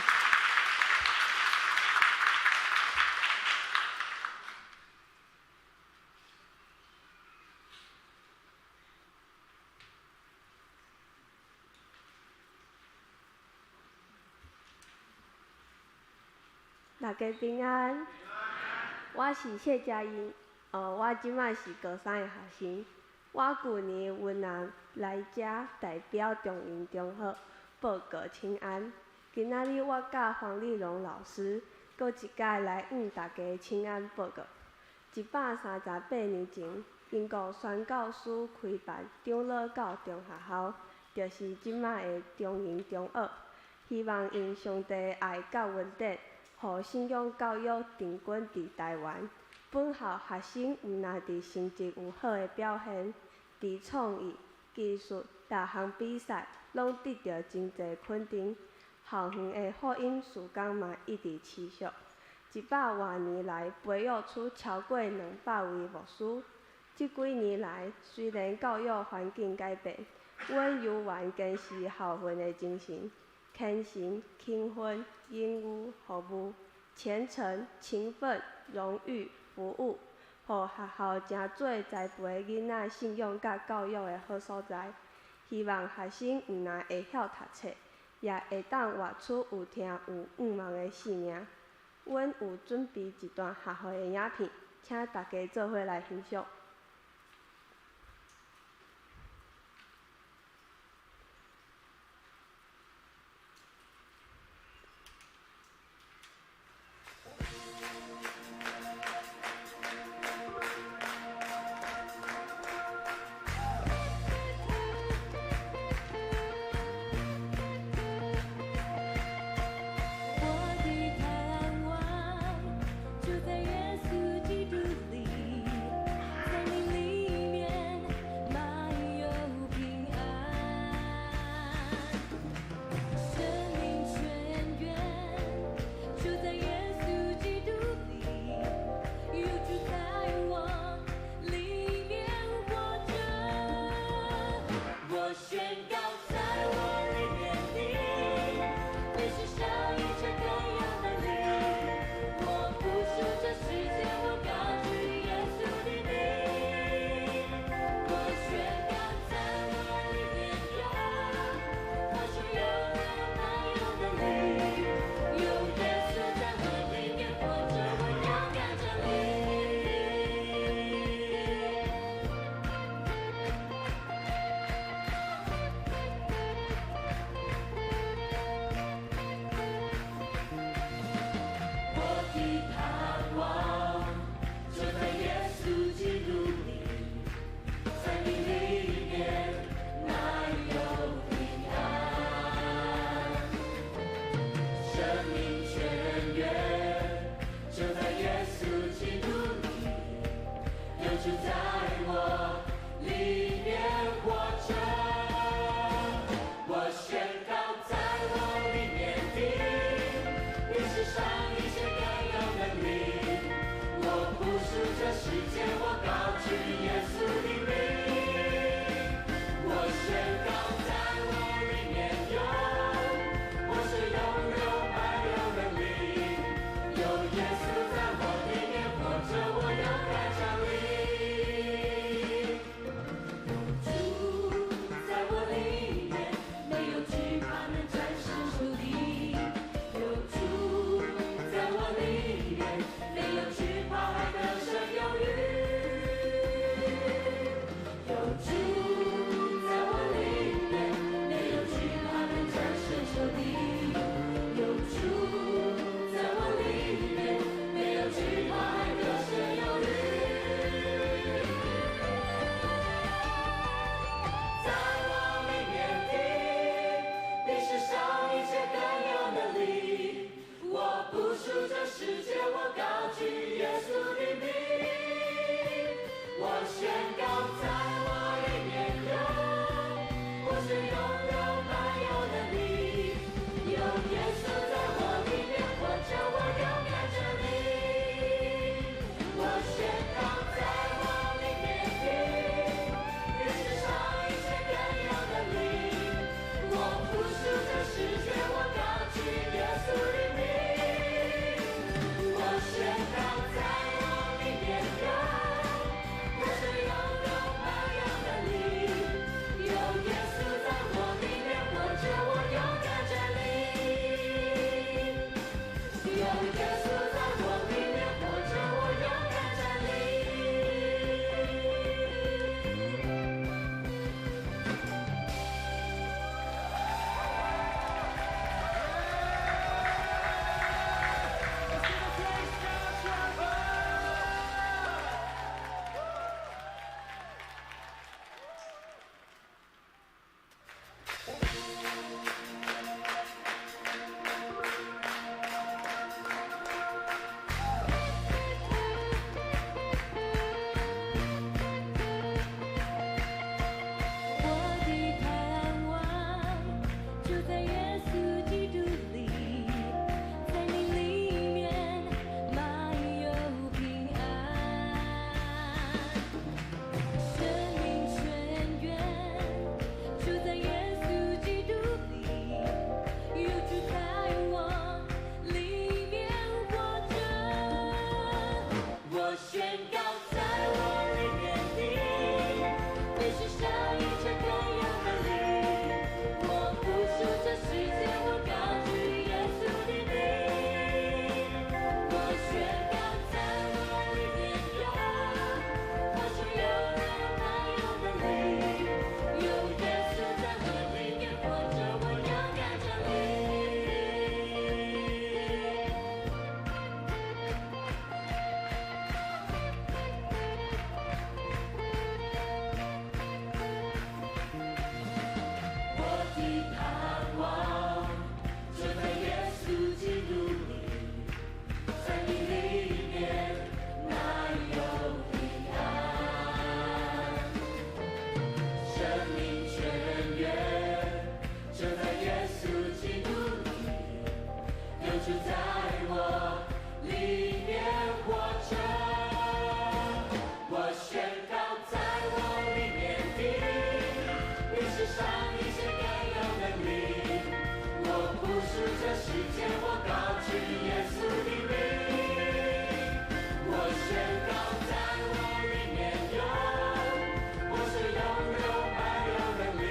大家平安，我是謝佳音，我這擺是高三的學生。我舊年雲南來遮代表中營中學報告請安。今仔日我佮黃麗蓉老師閣一擺來向大家請安報告。138年前，英國宣教師開辦長老教中學校，就是這馬的中營中學。希望用上帝愛佮恩典，予信仰教育定根佇台灣。本校學生毋但佇成績有好的表現，佇創意、技術、逐項比賽攏得著真濟肯定。校園的福音事工嘛一直持續。100外年來，培育出超過200位牧師。這幾年來，雖然教育環境改變，阮猶原堅持校訓的精神：虔誠、勤奮、榮譽、服務、虔誠、勤奮、榮譽、服務，予學校成做栽培囡仔信仰佮教育的好所在。希望學生毋但會曉讀冊，也會當活出有疼有向望的生命。阮有準備一段學校的影片，請大家做伙來欣賞。我的盼望就在耶穌基督裡，在你裡面滿有平安。生命泉源就在耶穌基督裡，有主在我裡面活著。我宣告，在我裡面的，比世上一切更有能力。我不屬這世界，我高舉耶穌的名。我宣告，在我裡面有，我是擁有滿有能力。有耶穌在我裡面活著，我勇敢站立。我的盼望就在耶穌基督裡，在你裡面滿有平安。生命泉源就在耶穌基督裡，有主在我裡面活著。我宣告，在我裡面的，比世上一切更有能力。我不屬這世界，我高舉耶穌的名。我宣告，在我裡面有，我是擁有滿有能力。有耶穌在我裡面活著，我勇敢站立。有主在我裡面，沒有懼怕能戰勝仇敵。有主在我裡面，沒有懼怕還得勝有餘。有主在我裡面，沒有懼怕能戰勝仇敵。有主在我裡面，沒有懼怕還得勝有餘。在我裡面的，比世上一切更有能力。我不屬這世界，我高舉耶穌的名。我宣告，在我裡面有，我是擁有滿有能力。有耶穌在我裡面活著，我勇敢站立。我宣告，在我裡面的，比世上一切更有能力。我不屬這世界，我高舉耶穌的名。我宣告，在我裡面有，我是擁有滿有主在我裡面活著。我宣告在我裡面的，比世上一切更有能力。我不屬這世界，我高舉耶穌的名。我宣告在我裡面有，我是永流百有能力。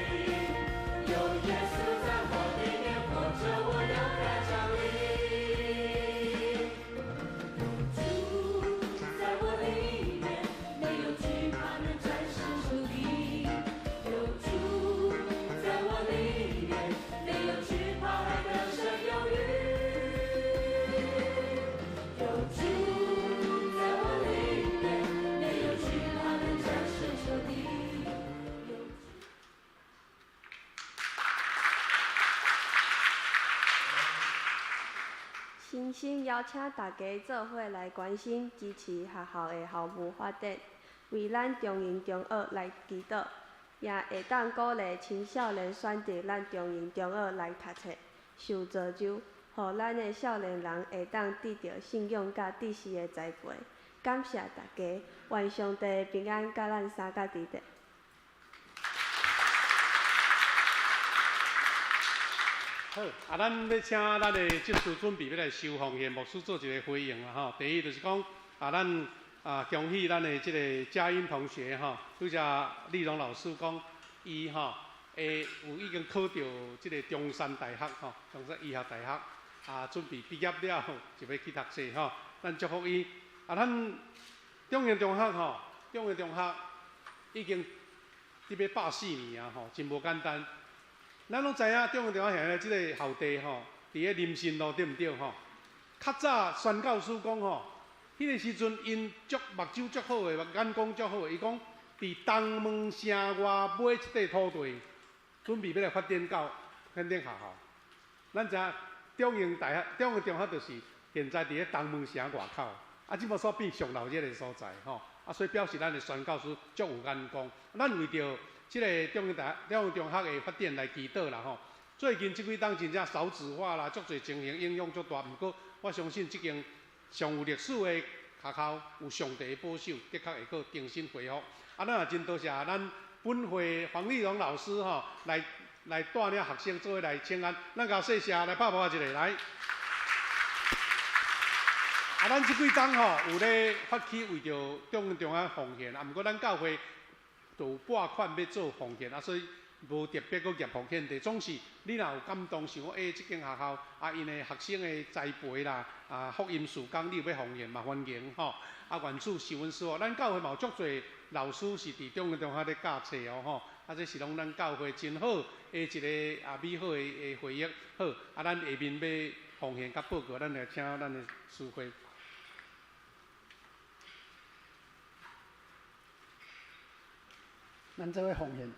有耶穌在我裡面活著，我有得獎勵。有主在我裡面，沒有懼怕能戰勝仇敵。有主在我裡面，沒有懼怕還得勝有餘。有主在我裡面，沒有懼怕能戰勝仇敵。有主。诚心邀請大家做伙來關心支持學校的校務發展，為咱中營中學來祈禱，也會當鼓勵青少年選擇咱中營中學來讀冊，受造就，予咱的少年人會當得著信仰佮知識的栽培。感謝大家，願上帝的平安佮咱三甲佇咧。好，啊，咱欲請咱的執事準備欲來收奉獻，牧師做一个回應啦吼。第一就是講，啊，咱啊恭喜咱的這个佳音同學吼，拄才麗榮老師講，伊吼會有已經考著這个中山大學吼，中山醫學大學，啊，準備畢業了後就欲去讀冊吼。咱祝福伊。啊，咱中營中學吼，中營中學已經佇欲104年啊吼，真無簡單。咱攏知影中營中學現在這个校地吼，佇咧林森路對毋對吼？較早宣教師講吼，彼个時陣𪜶足目睭足好的，眼光足好的，伊講佇東門城外買一塊土地，準備欲來發展到發展學校。咱知影中營大學、中營中學就是現在佇咧東門城外口，啊，這馬煞變上鬧熱的所在吼，啊，所以表示咱的宣教師足有眼光。咱為著這个中營大、中營中學的發展來祈禱啦吼。最近這幾冬真正少子化啦，足濟情形影響足大。毋過我相信這間上有歷史的學校，有上帝的保守，的確會閣重新恢復。啊，咱也真多謝咱本會黃麗榮老師吼，來帶領學生做伙來請安。咱共細聲來拍鼓一下來。啊，咱這幾冬吼有咧發起為著中營中學奉獻，啊，毋過咱教會就有撥款欲做奉獻，啊，所以無特別閣入奉獻地。總是你若有感動，想講，這間學校啊，𪜶的學生的栽培啦，啊，福音事工，你有欲奉獻嘛？歡迎吼。啊，願主賜阮賜福。咱教會嘛有足濟老師是佇中營中學咧教冊哦吼。啊，這是攏咱教會真好的一个啊美好的回憶。好，啊，咱下面欲奉獻佮報告，咱來請咱的司會。咱做伙奉獻。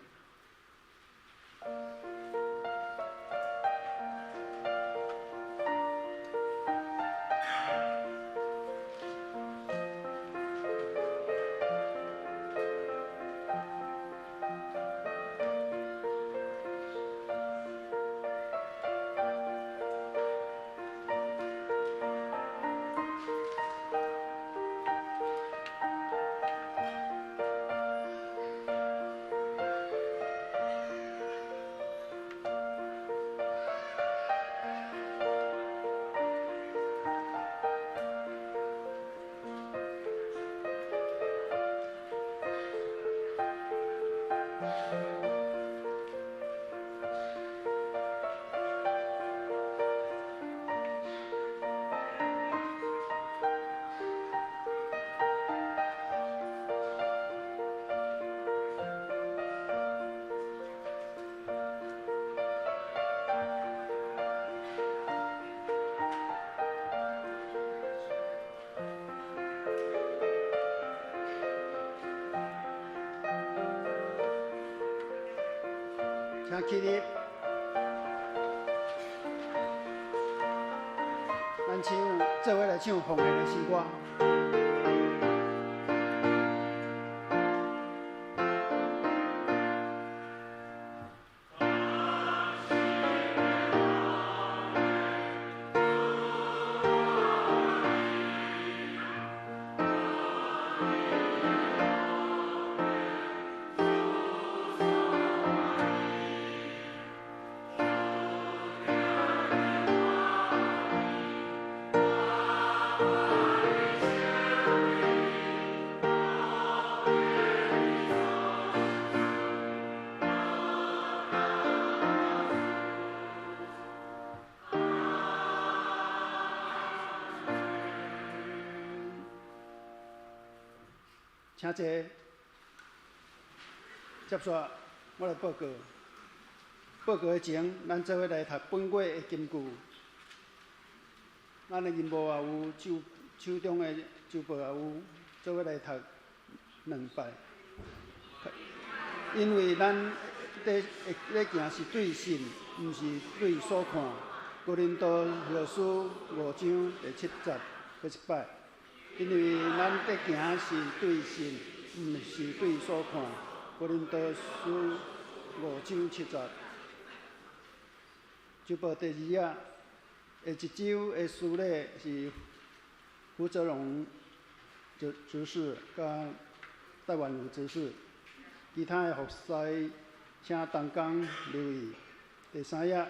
請起立。咱唱，做伙來唱奉獻的詩歌。請坐。接續我來報告。報告的前，咱做伙來讀本月的金句。咱的任務也有，手手中的周報也有，做伙來讀兩擺。因為咱咧咧行是對信，毋是對所看。哥林多後書五章第七節閣一擺。因為咱咧行是對信，毋是對所看。哥林多書五章七節。周報第二頁，下一周的司禮是胡澤榮執事佮戴婉如執事，其他的服侍請同工留意。第三頁，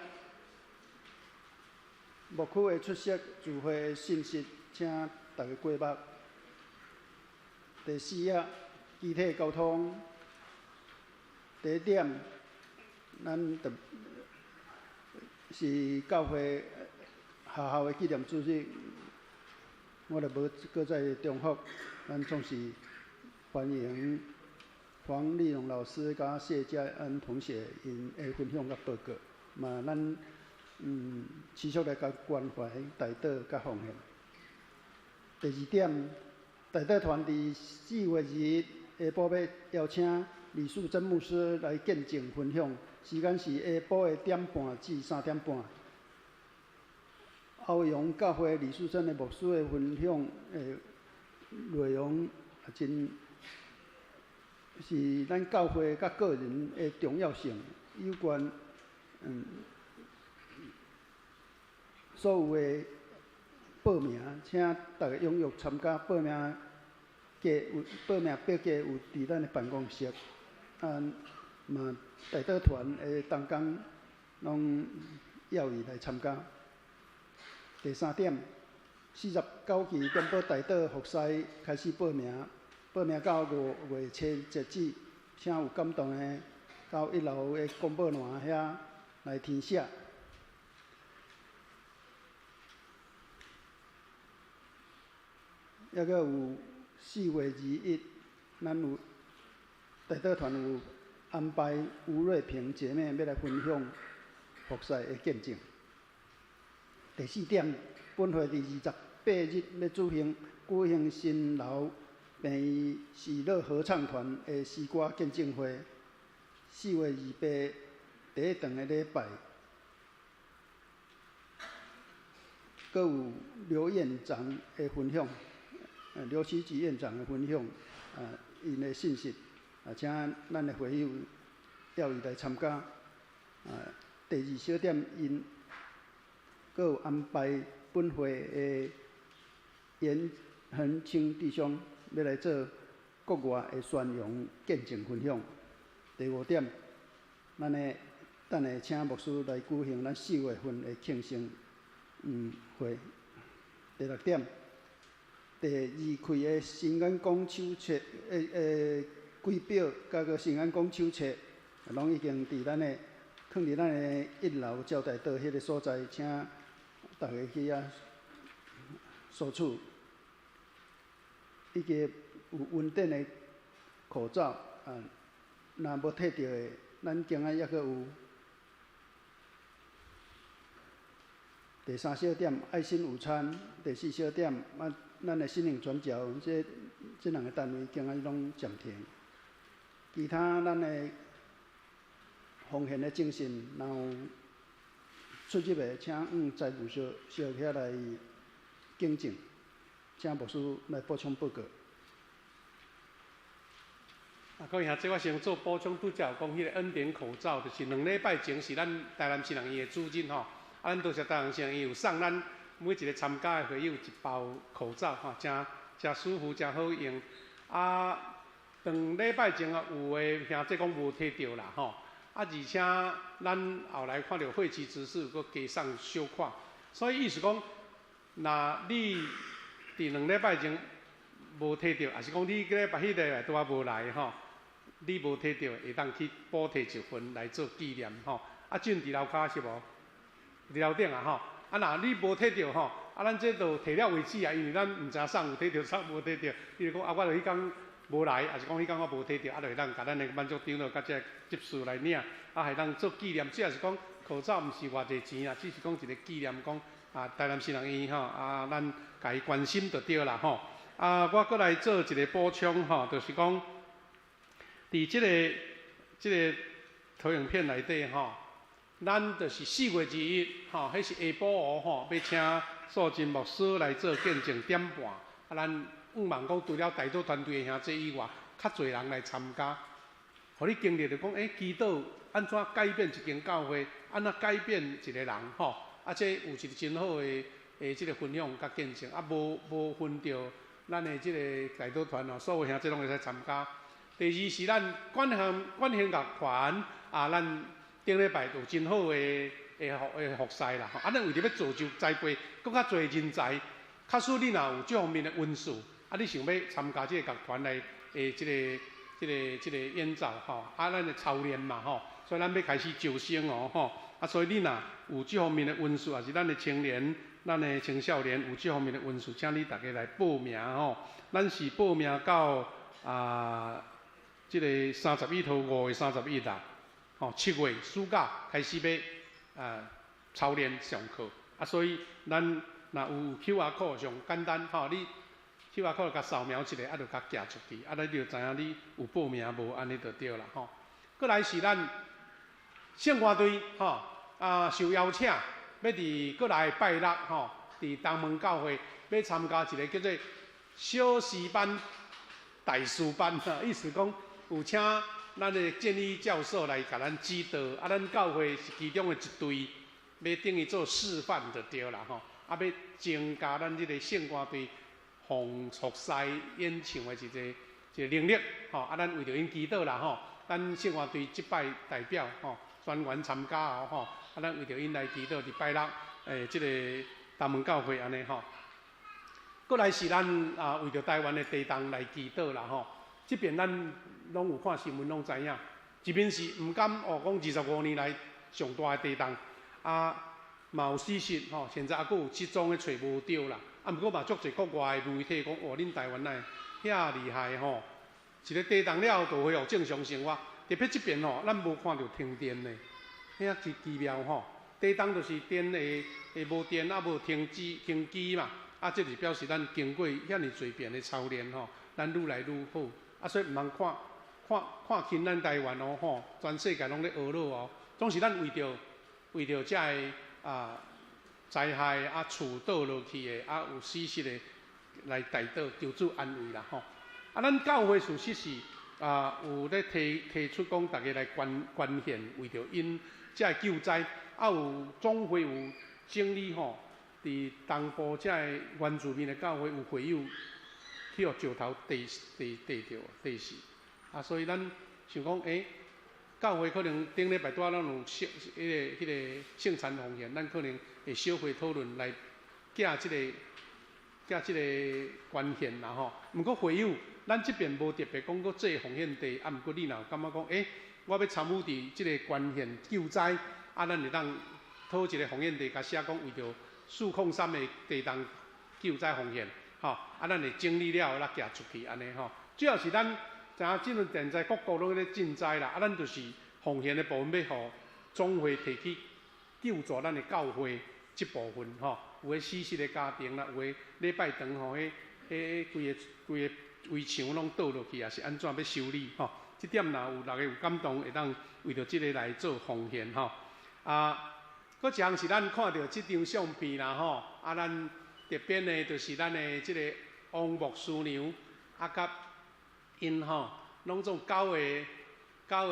牧區的出席聚會的信息，請大家過目。第四頁，機體交通。第一點，咱特是教會學校的紀念主日，我就無閣再重複。咱總是歡迎黃麗蓉老師佮謝嘉恩同學𪜶的分享佮報告。嘛，咱持續來共關懷、代禱佮奉獻。第二點，代禱團佇4月2日下晡欲邀請李素貞牧師來見證分享，時間是下晡的1:30至3:30。歐陽教會李素貞的牧師的分享的內容，真是咱教會佮個人的重要性有關。所有的報名，請大家踴躍參加。報名格有報名表格有佇咱的辦公室。啊，嘛代禱團的同工攏邀伊來參加。第三點，49期中保代禱服侍開始報名，報名到5月7截止，請有感動的到一樓的公報欄遐來填寫。抑閣有4月21，咱有代禱團有安排吳瑞萍姐妹欲來分享服侍的見證。第四點，本會佇28日欲舉行新樓病院喜樂合唱團的詩歌見證會。4月28第一頓的禮拜，閣有劉院長的分享，劉啟吉院長的分享，啊，𪜶的信息，啊，請咱的會友邀伊來參加。啊，第二小點，𪜶閣有安排本會的嚴恆清弟兄欲來做國外的宣揚見證分享。第五點，咱的等下請牧師來舉行咱4月份的慶生會。第六點，第二開的新眼光手冊規表，佮個新眼光手冊，攏已經佇咱的囥佇咱的一樓招待桌彼個所在，請大家去遐索取，以及有恩典的口罩啊，若無摕著的，咱今仔猶閣有。第三小點，愛心午餐；第四小點，啊，咱的心靈轉角，這兩個單位今仔攏暫停。其他咱的奉獻的精神，若有出入的，請往財務室遐來更正，請牧師來補充報告。啊，各位兄弟，我先做補充，拄才有講彼個恩典口罩，就是兩禮拜前是咱台南市人院的主任吼，啊，咱多謝台南市人院有送咱每一個參加的會友一包口罩吼，誠誠舒服，誠好用。啊，兩禮拜前啊，有的兄弟講無提著啦吼，啊，而且咱後來看著會期執事閣加送小可，所以意思講，若你佇兩禮拜前無提著，抑是講你這禮拜彼個禮拜拄仔無來吼，你無提著，會當去補提一份來做紀念吼。啊，進佇樓跤是無？佇樓頂啊吼。啊，若你無提著吼，啊，咱這就提了為止啊，因為咱毋知影送有提著，送無提著。比如講啊，我著彼工無來，抑是講彼工我無提著，啊，就會當共咱的滿足長老佮這個執事來領，啊，會當做紀念。主要是講口罩毋是偌濟錢啊，只是講一個紀念，講啊，台南市人醫院吼，啊，咱共伊關心就對啦吼。啊，我閣來做一個補充吼，就是講，佇這個投影片內底吼，咱就是4月21吼，彼是下晡午吼，欲請素貞牧師來做見證點半。啊，咱向望講，除了代禱團隊的兄弟以外，較濟人來參加，予你經歷著講，祈禱按怎改變一間教會，按怎改變一個人吼。啊，這有一個真好的這個分享佮見證，啊，無分著咱的這個代禱團吼，所有兄弟攏會使參加。第二是咱管弦樂團啊，咱頂禮拜有真好的服侍啦。啊，咱為著欲造就栽培閣較濟人才，假使你若有這方面的恩賜，啊，你想欲參加這個樂團來的這個演奏吼，啊，咱的操練嘛吼，所以咱欲開始招生哦吼，啊，所以你若有這方面的恩賜，抑是咱的青年、咱的青少年有這方面的恩賜，請你逐家來報名吼。咱是報名到啊，這個31號5月31啦，吼，7月暑假開始欲啊操練上課，啊，所以咱若有 QR code 上簡單吼，你 QR code 共掃描一下，啊，就共寄出去，啊，你就知影你有報名無，按呢就對啦吼。閣來是咱聖歌隊吼，啊，受邀請，欲佇閣來拜六吼，佇東門教會欲參加一個叫做小詩班、大師班，意思講有請咱的建議教授來共咱指導，啊，咱教會是其中的一隊，欲等於做示範就對啦吼，啊，欲增加咱這個聖歌隊奉服侍演唱的一個能力，吼，啊，咱為著𪜶祈禱啦吼，咱聖歌隊這擺代表吼，專員參加哦吼，啊，咱為著𪜶來祈禱，佇拜六，這個東門教會按呢吼。閣來是咱啊，為著台灣的地動來祈禱啦吼。這邊咱攏有看新聞，攏知影，一邊是毋敢哦，講25年來上大的地動，啊，嘛有死屍吼，現在猶閣有失蹤的揣無著啦。啊，毋過嘛足濟國外的媒體講，哦，恁台灣哪會遐厲害吼？一個地動了後就恢復正常生活。特別這邊吼，咱無看著停電呢，遐真奇妙吼。地動就是電會無電啊，無停止停機嘛。啊，這是表示咱經過遐爾濟遍的操練吼，咱愈來愈好。啊，所以毋通看看看輕咱台灣哦吼，全世界攏咧呵咾哦。總是咱為著這个啊災害啊厝倒落去的啊有死屍的來代禱求主安慰啦吼。啊，咱教會事實是啊有咧提出講，逐家來捐獻，為著𪜶這个救災，啊有總會有整理吼，佇東部這个原住民的教會有會友去予石頭硩著硩死，啊，所以咱想講，教會可能頂禮拜拄仔咱有聖彼個聖餐奉獻，咱可能會小會討論來寄這個捐獻啦吼。毋過會友，咱這邊無特別講閣做奉獻地，啊，毋過你若有感覺講，我欲參與佇這個捐獻救災，啊，咱會當討一個奉獻地，共寫講為著403的地動救災奉獻，吼，啊，咱會整理了後，咱寄出去按呢吼。主要是咱知影，這陣現在各國攏咧賑災啦，啊，咱就是奉獻的部分欲予總會提去救助咱的教會這部分吼。有的死屍的家庭啦，有的禮拜堂吼，彼規個圍牆攏倒落去，抑是按怎欲修理吼？這點若有逐家有感動，會當為著這個來做奉獻吼。啊，閣一項是咱看著這張相片啦吼，啊，咱特別的，就是咱的這個王牧師娘，啊，佮𪜶吼，攏總九個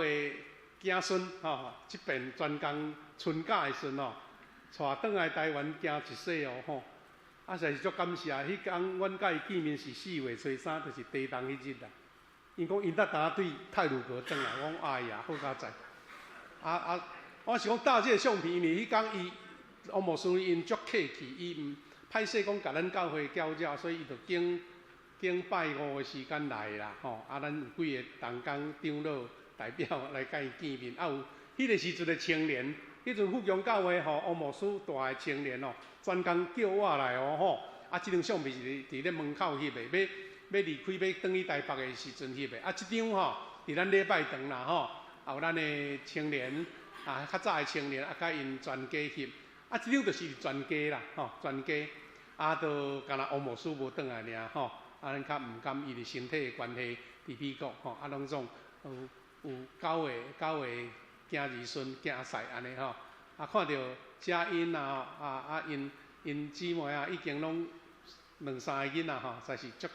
囝孫吼，這邊專工春假的時陣吼，帶轉來台灣行一世哦吼，啊，實在是足感謝。彼工阮佮伊見面是4月初3，就是地動彼日啦。𪜶講𪜶才對太魯閣轉來，我講哎呀，好佳哉！啊啊，我是講搭這個相片，因為彼工伊王牧師𪜶足客氣，伊毋歹勢講共咱教會攪擾，所以伊就揀揀拜五的時間來啦，吼！啊，咱有幾個同工長老代表來佮伊見面，啊有彼個時陣的青年，彼陣富強教會吼，王牧師帶的青年哦，專工叫我來哦吼，啊，這張相片是佇咧門口翕的，欲欲離開欲轉去台北的時陣翕的。啊，這張吼，佇咱禮拜堂啦吼，也有咱的青年啊，較早的青年啊，佮𪜶全家翕。啊，這張就是全家啦，吼，全家。啊，都敢若王牧師無轉來爾吼，啊，咱較毋甘伊的身體的關係，佇美國吼，啊，攏總有九個囝兒孫囝婿按呢吼，啊，看著佳音啊，啊，𪜶姊妹啊，已經攏兩三个囡仔吼，實在是足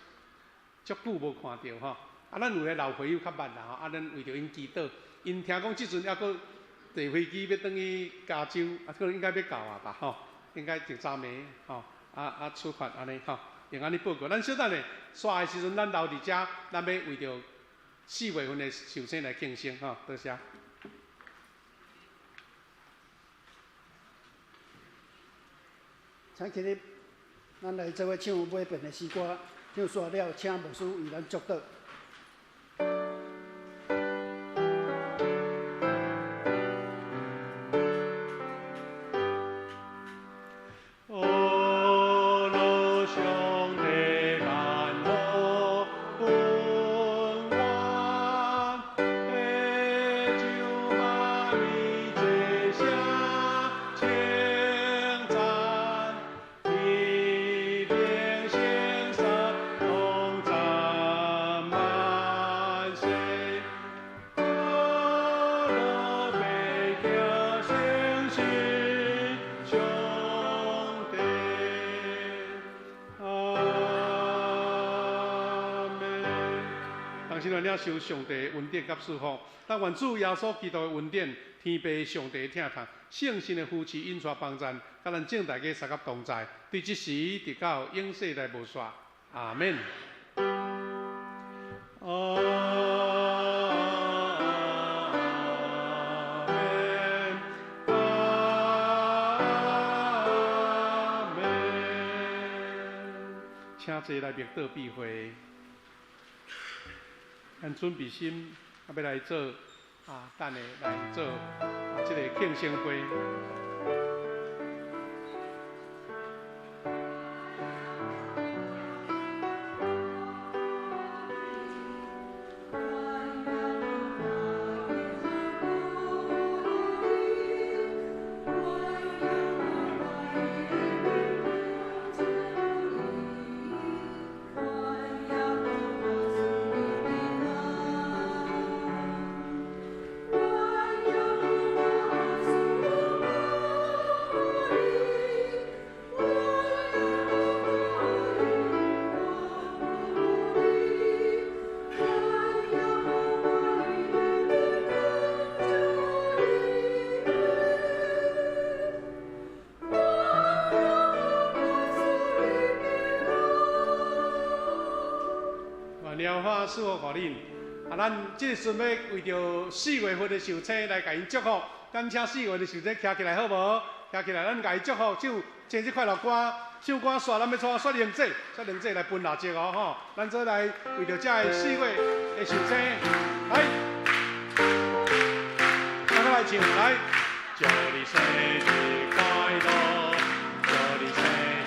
足久無看著吼。啊，咱有个老朋友較捌啦吼，啊，咱為著𪜶祈禱，𪜶聽講這陣猶閣坐飛機欲轉去加州，啊，可能應該欲到啊吧吼，應該就昨暝吼，啊出發按呢吼，用按呢報告。咱小等下煞的時陣，咱留佇遮，咱欲為著4月份的壽星來慶生吼，多謝。請起立，咱來做伙唱尾遍的詩歌，唱煞了，請牧師為咱祝禱。受上帝恩典佮祝福，但願主耶穌基督的恩典、天父上帝的疼痛、聖神的扶持、引帶幫贊，佮咱眾大家相佮同在，對這時直到永世來無煞。阿們。阿們，阿們。請坐來默禱閉會。咱準備心，啊，欲來做啊，等下來做啊，這個慶生會。祝福予恁。啊，咱這時陣欲為著4月份的壽星來共𪜶祝福，咱請4月的壽星徛起來好無？徛起來，咱共伊祝福，唱生日快樂歌，唱歌煞，咱欲創雪玲姐，雪玲姐來分蠟燭哦吼。咱做來為著這个4月的壽星，來，咱來唱來，祝你生日快樂，祝你生日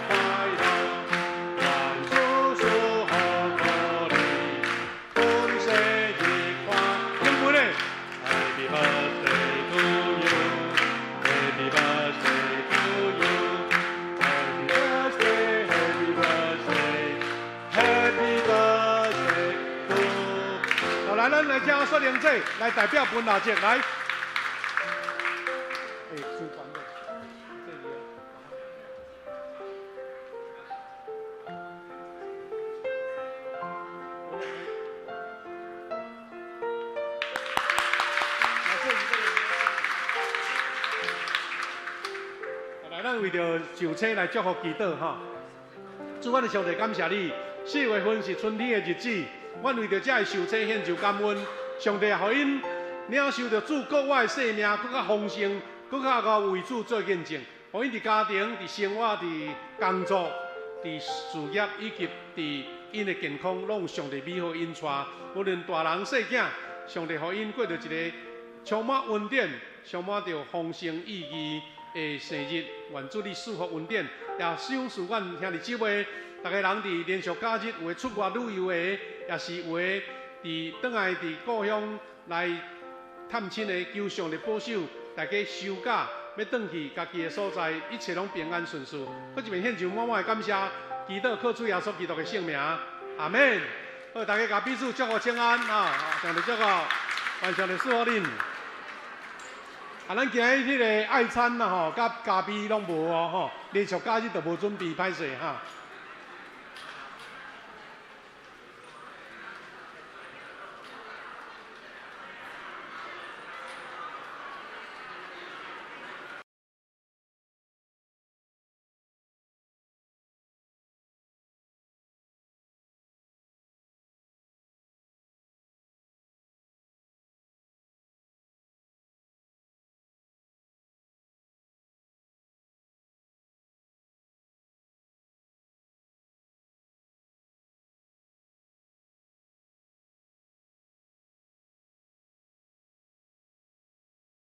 快樂。咱來請雪玲姐來代表分蠟燭來。欸，主管的，這裡啊。來，咱為著壽星來祝福祈禱哈。主，阮的上帝，感謝你。4月份是春天的日子。阮為著這个壽星獻上感恩，上帝啊，予𪜶領受著主國外的生命，閣較豐盛，閣較會為主做見證。予𪜶佇家庭、佇生活、佇工作、佇事業以及佇𪜶的健康，攏有上帝美好引帶。無論大人細囝，上帝予𪜶過著一个充滿恩典、充滿著豐盛意義、的生日，願主你賜福恩典，也賞賜阮兄弟姊妹，逐家人佇連續假日有的出外旅遊的，也是有的佇轉來佇故鄉來探親的，求上帝保守，大家收假欲轉去家己的所在，一切攏平安順遂。閣一遍獻上滿滿的感謝，祈禱靠主耶穌基督的聖名，阿門。好，大家共彼此祝福請安啊！上帝祝福，願上帝賜福恁。啊，咱今日彼个愛餐啦吼，佮咖啡攏無哦吼，連續假日都無準備，歹勢哈。